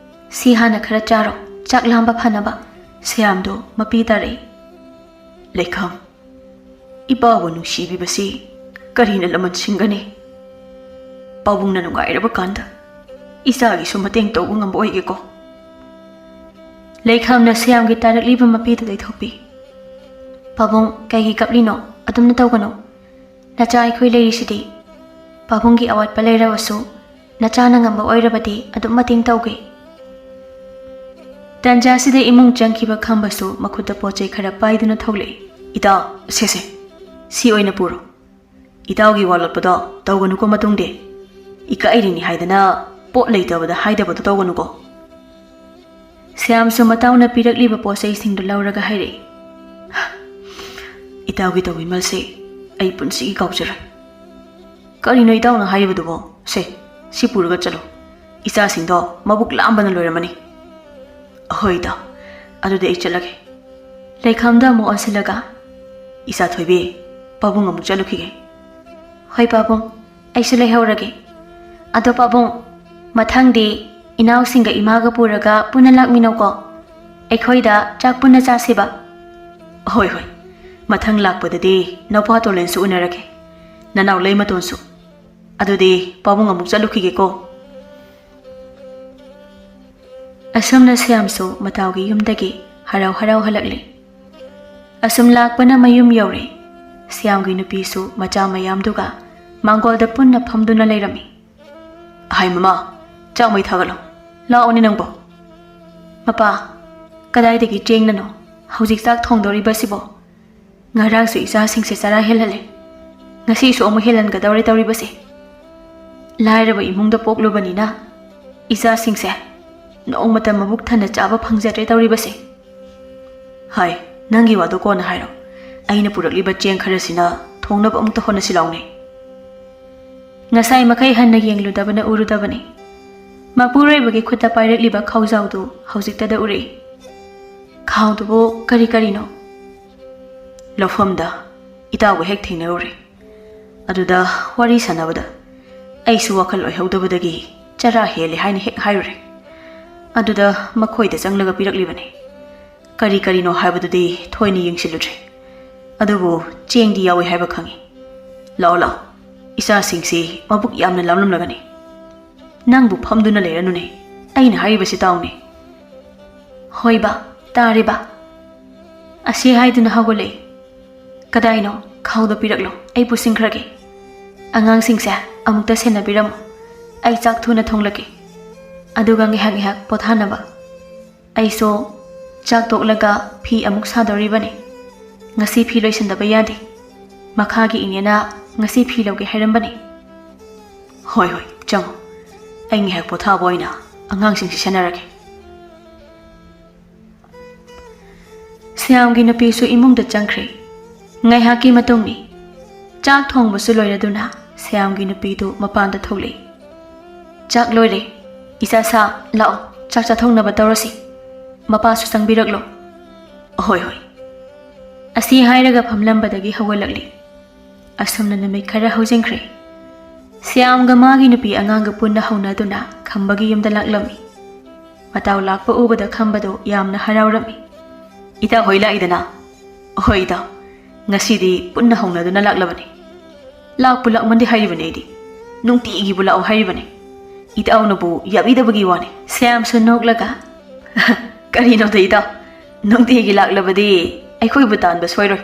ꯁꯤ ꯍꯥꯟꯅ ꯈꯔ ꯆꯥꯔꯣ, ꯆꯥꯛ ꯂꯥꯝꯕ ꯐꯅꯕ꯫" ꯁ꯭ꯌꯥꯝꯗꯨ ꯃꯄꯤ ꯇꯥꯔꯛꯏ꯫ "ꯂꯩꯈꯥꯝ, ꯏꯄꯥꯕꯨ ꯅꯨꯡꯁꯤꯕꯤꯕꯁꯤ ꯀꯔꯤꯅ ꯂꯃꯟ ꯁꯤꯡꯒꯅꯤ? ꯄꯥꯕꯨꯡꯅ ꯅꯨꯡꯉꯥꯏꯔꯕ ꯀꯥꯟꯗ ꯏꯆꯥꯒꯤꯁꯨ ꯃꯇꯦꯡ ꯇꯧꯕ ꯉꯝꯕ ꯑꯣꯏꯒꯦꯀꯣ꯫" ꯂꯩꯈꯥꯝꯅ ꯁ꯭ꯌꯥꯝꯒꯤ ꯇꯥꯔꯛꯂꯤꯕ ꯃꯄꯤꯗꯨ ꯇꯩꯊꯣꯛꯄꯤ꯫ "ꯄꯥꯕꯨꯡ, ꯀꯩꯒꯤ ꯀꯞꯂꯤꯅꯣ? ꯑꯗꯨꯝꯅ ꯇꯧꯒꯅꯨ꯫ ꯅꯆꯥ ꯑꯩꯈꯣꯏ ꯂꯩꯔꯤꯁꯤꯗꯤ꯫ ꯄꯥꯕꯨꯡꯒꯤ ꯑꯋꯥꯠꯄ ꯂꯩꯔꯕꯁꯨ ꯅꯆꯥꯅ ꯉꯝꯕ ꯑꯣꯏꯔꯕꯗꯤ ꯑꯗꯨꯝ ꯃꯇꯦꯡ ꯇꯧꯒꯦ꯫" ꯇꯟꯖꯥꯁꯤꯗ ꯏꯃꯨꯡ ꯆꯪꯈꯤꯕ ꯈꯝꯕꯁꯨ ꯃꯈꯨꯠꯇ ꯄꯣꯠ ꯆꯩ ꯈꯔ ꯄꯥꯏꯗꯨꯅ ꯊꯣꯛꯂꯛꯏ꯫ "ꯏꯇꯥꯎ, ꯁꯦ ꯁꯦ, ꯁꯤ ꯑꯣꯏꯅ ꯄꯨꯔꯣ꯫ ꯏꯇꯥꯎꯒꯤ ꯋꯥ ꯂꯣꯠꯄꯗꯣ ꯇꯧꯒꯅꯨꯀꯣ ꯃꯇꯨꯡꯗꯤ꯫ ꯏꯀꯥꯏꯔꯤꯅꯤ ꯍꯥꯏꯗꯅ ꯄꯣꯠ ꯂꯩꯇꯕꯗ ꯍꯥꯏꯗꯕꯗꯣ ꯇꯧꯒꯅꯨꯀꯣ꯫" ꯁ꯭ꯌꯥꯝꯁꯨ ꯃꯇꯥꯎꯅ ꯄꯤꯔꯛꯂꯤꯕ ꯄꯣꯠ ꯆꯩꯁꯤꯡꯗꯨ ꯂꯧꯔꯒ ꯍꯥꯏꯔꯛꯏ꯫ "ꯏꯇꯥꯎꯒꯤ ꯇꯧꯕꯤꯃꯜꯁꯦ ꯑꯩ ꯄꯨꯟꯁꯤꯒꯤ ꯀꯥꯎꯖꯔꯣꯏ꯫ ꯀꯔꯤꯅꯣ ꯏꯇꯥꯎꯅ ꯍꯥꯏꯔꯤꯕꯗꯨꯕꯣ? ꯁꯦ, ꯁꯤ ꯄꯨꯔꯒ ꯆꯠꯂꯣ꯫ ꯏꯆꯥꯁꯤꯡꯗꯣ ꯃꯕꯨꯛ ꯂꯥꯝꯕꯅ ꯂꯣꯏꯔꯝꯃꯅꯤ꯫" "ꯍꯣꯏ ꯏꯇꯥꯎ, ꯑꯗꯨꯗꯤ ꯑꯩ ꯆꯠꯂꯒꯦ꯫" ꯂꯩꯈꯥꯝꯗ ꯑꯃꯨꯛ ꯑꯣꯟꯁꯤꯜꯂꯒ, "ꯏꯆꯥ ꯊꯣꯏꯕꯤ, ꯄꯥꯕꯨꯡ ꯑꯃꯨꯛ ꯆꯠꯂꯨꯈꯤꯒꯦ꯫" "ꯍꯣꯏ ꯄꯥꯕꯨꯡ, ꯑꯩꯁꯨ ꯂꯩꯍꯧꯔꯒꯦ꯫ ꯑꯗꯣ ꯄꯥꯕꯨꯡ, ꯃꯊꯪꯗꯤ ꯏꯅꯥꯎꯁꯤꯡꯒ ꯏꯃꯥꯒ ꯄꯨꯔꯒ ꯄꯨꯟꯅ ꯂꯥꯛꯃꯤꯟꯅꯧꯀꯣ꯫ ꯑꯩꯈꯣꯏꯗ ꯆꯥꯛ ꯄꯨꯟꯅ ꯆꯥꯁꯤꯕ꯫" "ꯍꯣꯏ, ꯍꯣꯏ, ꯃꯊꯪ ꯂꯥꯛꯄꯗꯗꯤ ꯅꯧꯄꯥ ꯇꯣꯂꯦꯟꯁꯨ ꯎꯅꯔꯒꯦ, ꯅꯅꯥꯎ ꯂꯩꯃꯇꯣꯟꯁꯨ꯫ ꯑꯗꯨꯗꯤ ꯄꯥꯕꯨꯡ ꯑꯃꯨꯛ ꯆꯠꯂꯨꯈꯤꯒꯦꯀꯣ꯫" ꯑꯁꯨꯝꯅ ꯁ꯭ꯌꯥꯝꯁꯨ ꯃꯇꯥꯎꯒꯤ ꯌꯨꯝꯗꯒꯤ ꯍꯔꯥꯎ ꯍꯔꯥꯎ ꯍꯜꯂꯛꯂꯦ꯫ ꯑꯁꯨꯝ ꯂꯥꯛꯄꯅ ꯃꯌꯨꯝ ꯌꯧꯔꯦ꯫ ꯁ꯭ꯌꯥꯝꯒꯤ ꯅꯨꯄꯤꯁꯨ ꯃꯆꯥ ꯃꯌꯥꯝꯗꯨꯒ ꯃꯥꯡꯒꯣꯜꯗ ꯄꯨꯟꯅ ꯐꯝꯗꯨꯅ ꯂꯩꯔꯝꯃꯤ꯫ "ꯍꯥꯏ ꯃꯃꯥ, ꯆꯥꯛ ꯃꯩ ꯊꯥꯒꯠꯂꯣ꯫ ꯂꯥꯛꯑꯣꯅꯦ ꯅꯪꯕꯣ꯫" "ꯃꯄꯥ, ꯀꯗꯥꯏꯗꯒꯤ ꯆꯦꯡꯅꯅꯣ ꯍꯧꯖꯤꯛ ꯆꯥꯛ ꯊꯣꯡꯗꯣꯔꯤꯕꯁꯤꯕꯣ? ꯉꯔꯥꯡꯁꯨ ꯏꯆꯥꯁꯤꯡꯁꯦ ꯆꯔꯥ ꯍꯦꯜꯍꯜꯂꯦ, ꯉꯁꯤꯁꯨ ꯑꯃꯨꯛ ꯍꯦꯜꯍꯟꯒꯗꯧꯔꯦ ꯇꯧꯔꯤꯕꯁꯦ꯫ ꯂꯥꯏꯔꯕ ꯏꯃꯨꯡꯗ ꯄꯣꯛꯂꯨꯕꯅꯤꯅ ꯏꯆꯥꯁꯤꯡꯁꯦ ꯅꯣꯡꯃꯇ ꯃꯕꯨꯛ ꯊꯟꯅ ꯆꯥꯕ ꯐꯪꯖꯗ꯭ꯔꯦ ꯇꯧꯔꯤꯕꯁꯦ꯫ ꯍꯥꯏ, ꯅꯪꯒꯤ ꯋꯥꯗꯣ ꯀꯣꯟꯅ ꯍꯥꯏꯔꯣ꯫ ꯑꯩꯅ ꯄꯨꯔꯛꯂꯤꯕ ꯆꯦꯡ ꯈꯔꯁꯤꯅ ꯊꯣꯡꯅꯕ ꯑꯃꯨꯛꯇ ꯍꯣꯠꯅꯁꯤ ꯂꯥꯎꯅꯦ꯫ ꯉꯁꯥꯏ ꯃꯈꯩ ꯍꯟꯅ ꯌꯦꯡꯂꯨꯗꯕꯅ ꯎꯔꯨꯗꯕꯅꯤ꯫ ꯃꯄꯨꯔꯣꯏꯕꯒꯤ ꯈꯨꯠꯇ ꯄꯥꯏꯔꯛꯂꯤꯕ ꯈꯥꯎꯖꯥꯎꯗꯨ ꯍꯧꯖꯤꯛꯇꯗ ꯎꯔꯛꯏ꯫ ꯈꯥꯎꯗꯨꯕꯨ ꯀꯔꯤ ꯀꯔꯤꯅꯣ? ꯂꯧꯐꯝꯗ ꯏꯇꯥꯎꯒ ꯍꯦꯛ ꯊꯦꯡꯅꯔꯨꯔꯦ꯫ ꯑꯗꯨꯗ ꯋꯥꯔꯤ ꯁꯥꯟꯅꯕꯗ ꯑꯩꯁꯨ ꯋꯥꯈꯜ ꯑꯣꯏꯍꯧꯗꯕꯗꯒꯤ ꯆꯔꯥ ꯍꯦꯜꯂꯦ ꯍꯥꯏꯅ ꯍꯦꯛ ꯍꯥꯏꯔꯨꯔꯦ꯫ ꯑꯗꯨꯗ ꯃꯈꯣꯏꯗ ꯆꯪꯂꯒ ꯄꯤꯔꯛꯂꯤꯕꯅꯤ꯫ ꯀꯔꯤ ꯀꯔꯤꯅꯣ ꯍꯥꯏꯕꯗꯨꯗꯤ ꯊꯣꯏꯅ ꯌꯦꯡꯁꯤꯜꯂꯨꯗ꯭ꯔꯦ꯫ ꯑꯗꯨꯕꯨ ꯆꯦꯡꯗꯤ ꯌꯥꯎꯏ ꯍꯥꯏꯕ ꯈꯪꯏ꯫ ꯂꯥꯛꯑꯣ, ꯂꯥꯛꯑꯣ, ꯏꯆꯥꯁꯤꯡꯁꯤ ꯃꯕꯨꯛ ꯌꯥꯝꯅ ꯂꯥꯝꯂꯝꯂꯒꯅꯤ꯫ ꯅꯪꯕꯨ ꯐꯝꯗꯨꯅ ꯂꯩꯔꯅꯨꯅꯦ, ꯑꯩꯅ ꯍꯥꯏꯔꯤꯕꯁꯤ ꯇꯥꯎꯅꯦ꯫ ꯍꯣꯏ ꯕꯥ, ꯇꯥꯔꯦ ꯕꯥ꯫ ꯑꯁꯤ ꯍꯥꯏꯗꯨꯅ ꯍꯧꯒꯠꯂꯛꯏ꯫ ꯀꯗꯥꯏꯅꯣ? ꯈꯥꯎꯗ ꯄꯤꯔꯛꯂꯣ, ꯑꯩ ꯄꯨꯁꯤꯟꯈ꯭ꯔꯒꯦ꯫ ꯑꯉꯥꯡꯁꯤꯡꯁꯦ ꯑꯃꯨꯛꯇ ꯁꯦꯟꯅꯕꯤꯔꯝꯃꯣ, ꯑꯩ ꯆꯥꯛ ꯊꯨꯅ ꯊꯣꯡꯂꯛꯀꯦ꯫ ꯑꯗꯨꯒ ꯉꯥꯏꯍꯥꯛ ꯉꯥꯏꯍꯥꯛ ꯄꯣꯊꯥꯅꯕ꯫ ꯑꯩꯁꯨ ꯆꯥꯛ ꯇꯣꯛꯂꯒ ꯐꯤ ꯑꯃꯨꯛ ꯁꯥꯗꯧꯔꯤꯕꯅꯤ꯫ ꯉꯁꯤ ꯐꯤ ꯂꯣꯏꯁꯤꯟꯗꯕ ꯌꯥꯗꯦ꯫ ꯃꯈꯥꯒꯤ ꯏꯅꯦꯅ ꯉꯁꯤ ꯐꯤ ꯂꯧꯒꯦ ꯍꯥꯏꯔꯝꯕꯅꯤ꯫ ꯍꯣꯏ, ꯍꯣꯏ, ꯆꯪꯉꯣ꯫ ꯑꯩ ꯉꯥꯏꯍꯥꯛ ꯄꯣꯊꯥꯕ ꯑꯣꯏꯅ ꯑꯉꯥꯡꯁꯤꯡꯁꯤ ꯁꯦꯟꯅꯔꯒꯦ꯫ ꯁ꯭ꯌꯥꯝꯒꯤ ꯅꯨꯄꯤꯁꯨ ꯏꯃꯨꯡꯗ ꯆꯪꯈ꯭ꯔꯦ꯫ ꯉꯥꯏꯍꯥꯛꯀꯤ ꯃꯇꯨꯡꯅꯤ꯫ ꯆꯥꯛ ꯊꯣꯡꯕꯁꯨ ꯂꯣꯏꯔꯗꯨꯅ ꯁ꯭ꯌꯥꯝꯒꯤ ꯅꯨꯄꯤꯗꯨ ꯃꯄꯥꯟꯗ ꯊꯣꯛꯂꯛꯏ꯫ "ꯆꯥꯛ ꯂꯣꯏꯔꯦ꯫ ꯏꯆꯥ ꯁꯥ, ꯂꯥꯛꯑꯣ, ꯆꯥꯛ ꯆꯥꯊꯣꯛꯅꯕ ꯇꯧꯔꯁꯤ꯫ ꯃꯄꯥꯁꯨ ꯆꯪꯕꯤꯔꯛꯂꯣ꯫" "ꯍꯣꯏ, ꯍꯣꯏ꯫" ꯑꯁꯤ ꯍꯥꯏꯔꯒ ꯐꯝꯂꯝꯕꯗꯒꯤ ꯍꯧꯒꯠꯂꯛꯂꯤ꯫ ꯑꯁꯨꯝꯅ ꯅꯨꯃꯤꯠ ꯈꯔ ꯍꯧꯖꯤꯟꯈ꯭ꯔꯦ꯫ ꯁ꯭ꯌꯥꯝꯒ ꯃꯥꯒꯤ ꯅꯨꯄꯤ ꯑꯉꯥꯡꯒ ꯄꯨꯟꯅ ꯍꯧꯅꯗꯨꯅ ꯈꯝꯕꯒꯤ ꯌꯨꯝꯗ ꯂꯥꯛꯂꯝꯃꯤ꯫ ꯃꯇꯥꯎ ꯂꯥꯛꯄ ꯎꯕꯗ ꯈꯝꯕꯗꯣ ꯌꯥꯝꯅ ꯍꯔꯥꯎꯔꯝꯃꯤ꯫ "ꯏꯇꯥ ꯍꯣꯏ ꯂꯥꯛꯏꯗꯅ?" "ꯍꯣꯏ ꯏꯇꯥꯎ, ꯉꯁꯤꯗꯤ ꯄꯨꯟꯅ ꯍꯧꯅꯗꯨꯅ ꯂꯥꯛꯂꯕꯅꯤ꯫ ꯂꯥꯛꯄꯨ ꯂꯥꯛꯃꯟꯗꯦ ꯍꯥꯏꯔꯤꯕꯅꯤ ꯑꯩꯗꯤ, ꯅꯨꯡꯇꯤꯒꯤꯕꯨ ꯂꯥꯛꯑꯣ ꯍꯥꯏꯔꯤꯕꯅꯤ꯫ ꯏꯇꯥꯎꯅꯕꯨ ꯌꯥꯕꯤꯗꯕꯒꯤ ꯋꯥꯅꯤ꯫" ꯁ꯭ꯌꯥꯝꯁꯨ ꯅꯣꯛꯂꯒ, "ꯀꯔꯤꯅꯣꯗ ꯏꯇꯥꯎ, ꯅꯨꯡꯇꯤꯒꯤ ꯂꯥꯛꯂꯕꯗꯤ ꯑꯩꯈꯣꯏꯕꯨ ꯇꯥꯟꯕ ꯁꯣꯏꯔꯣꯏ꯫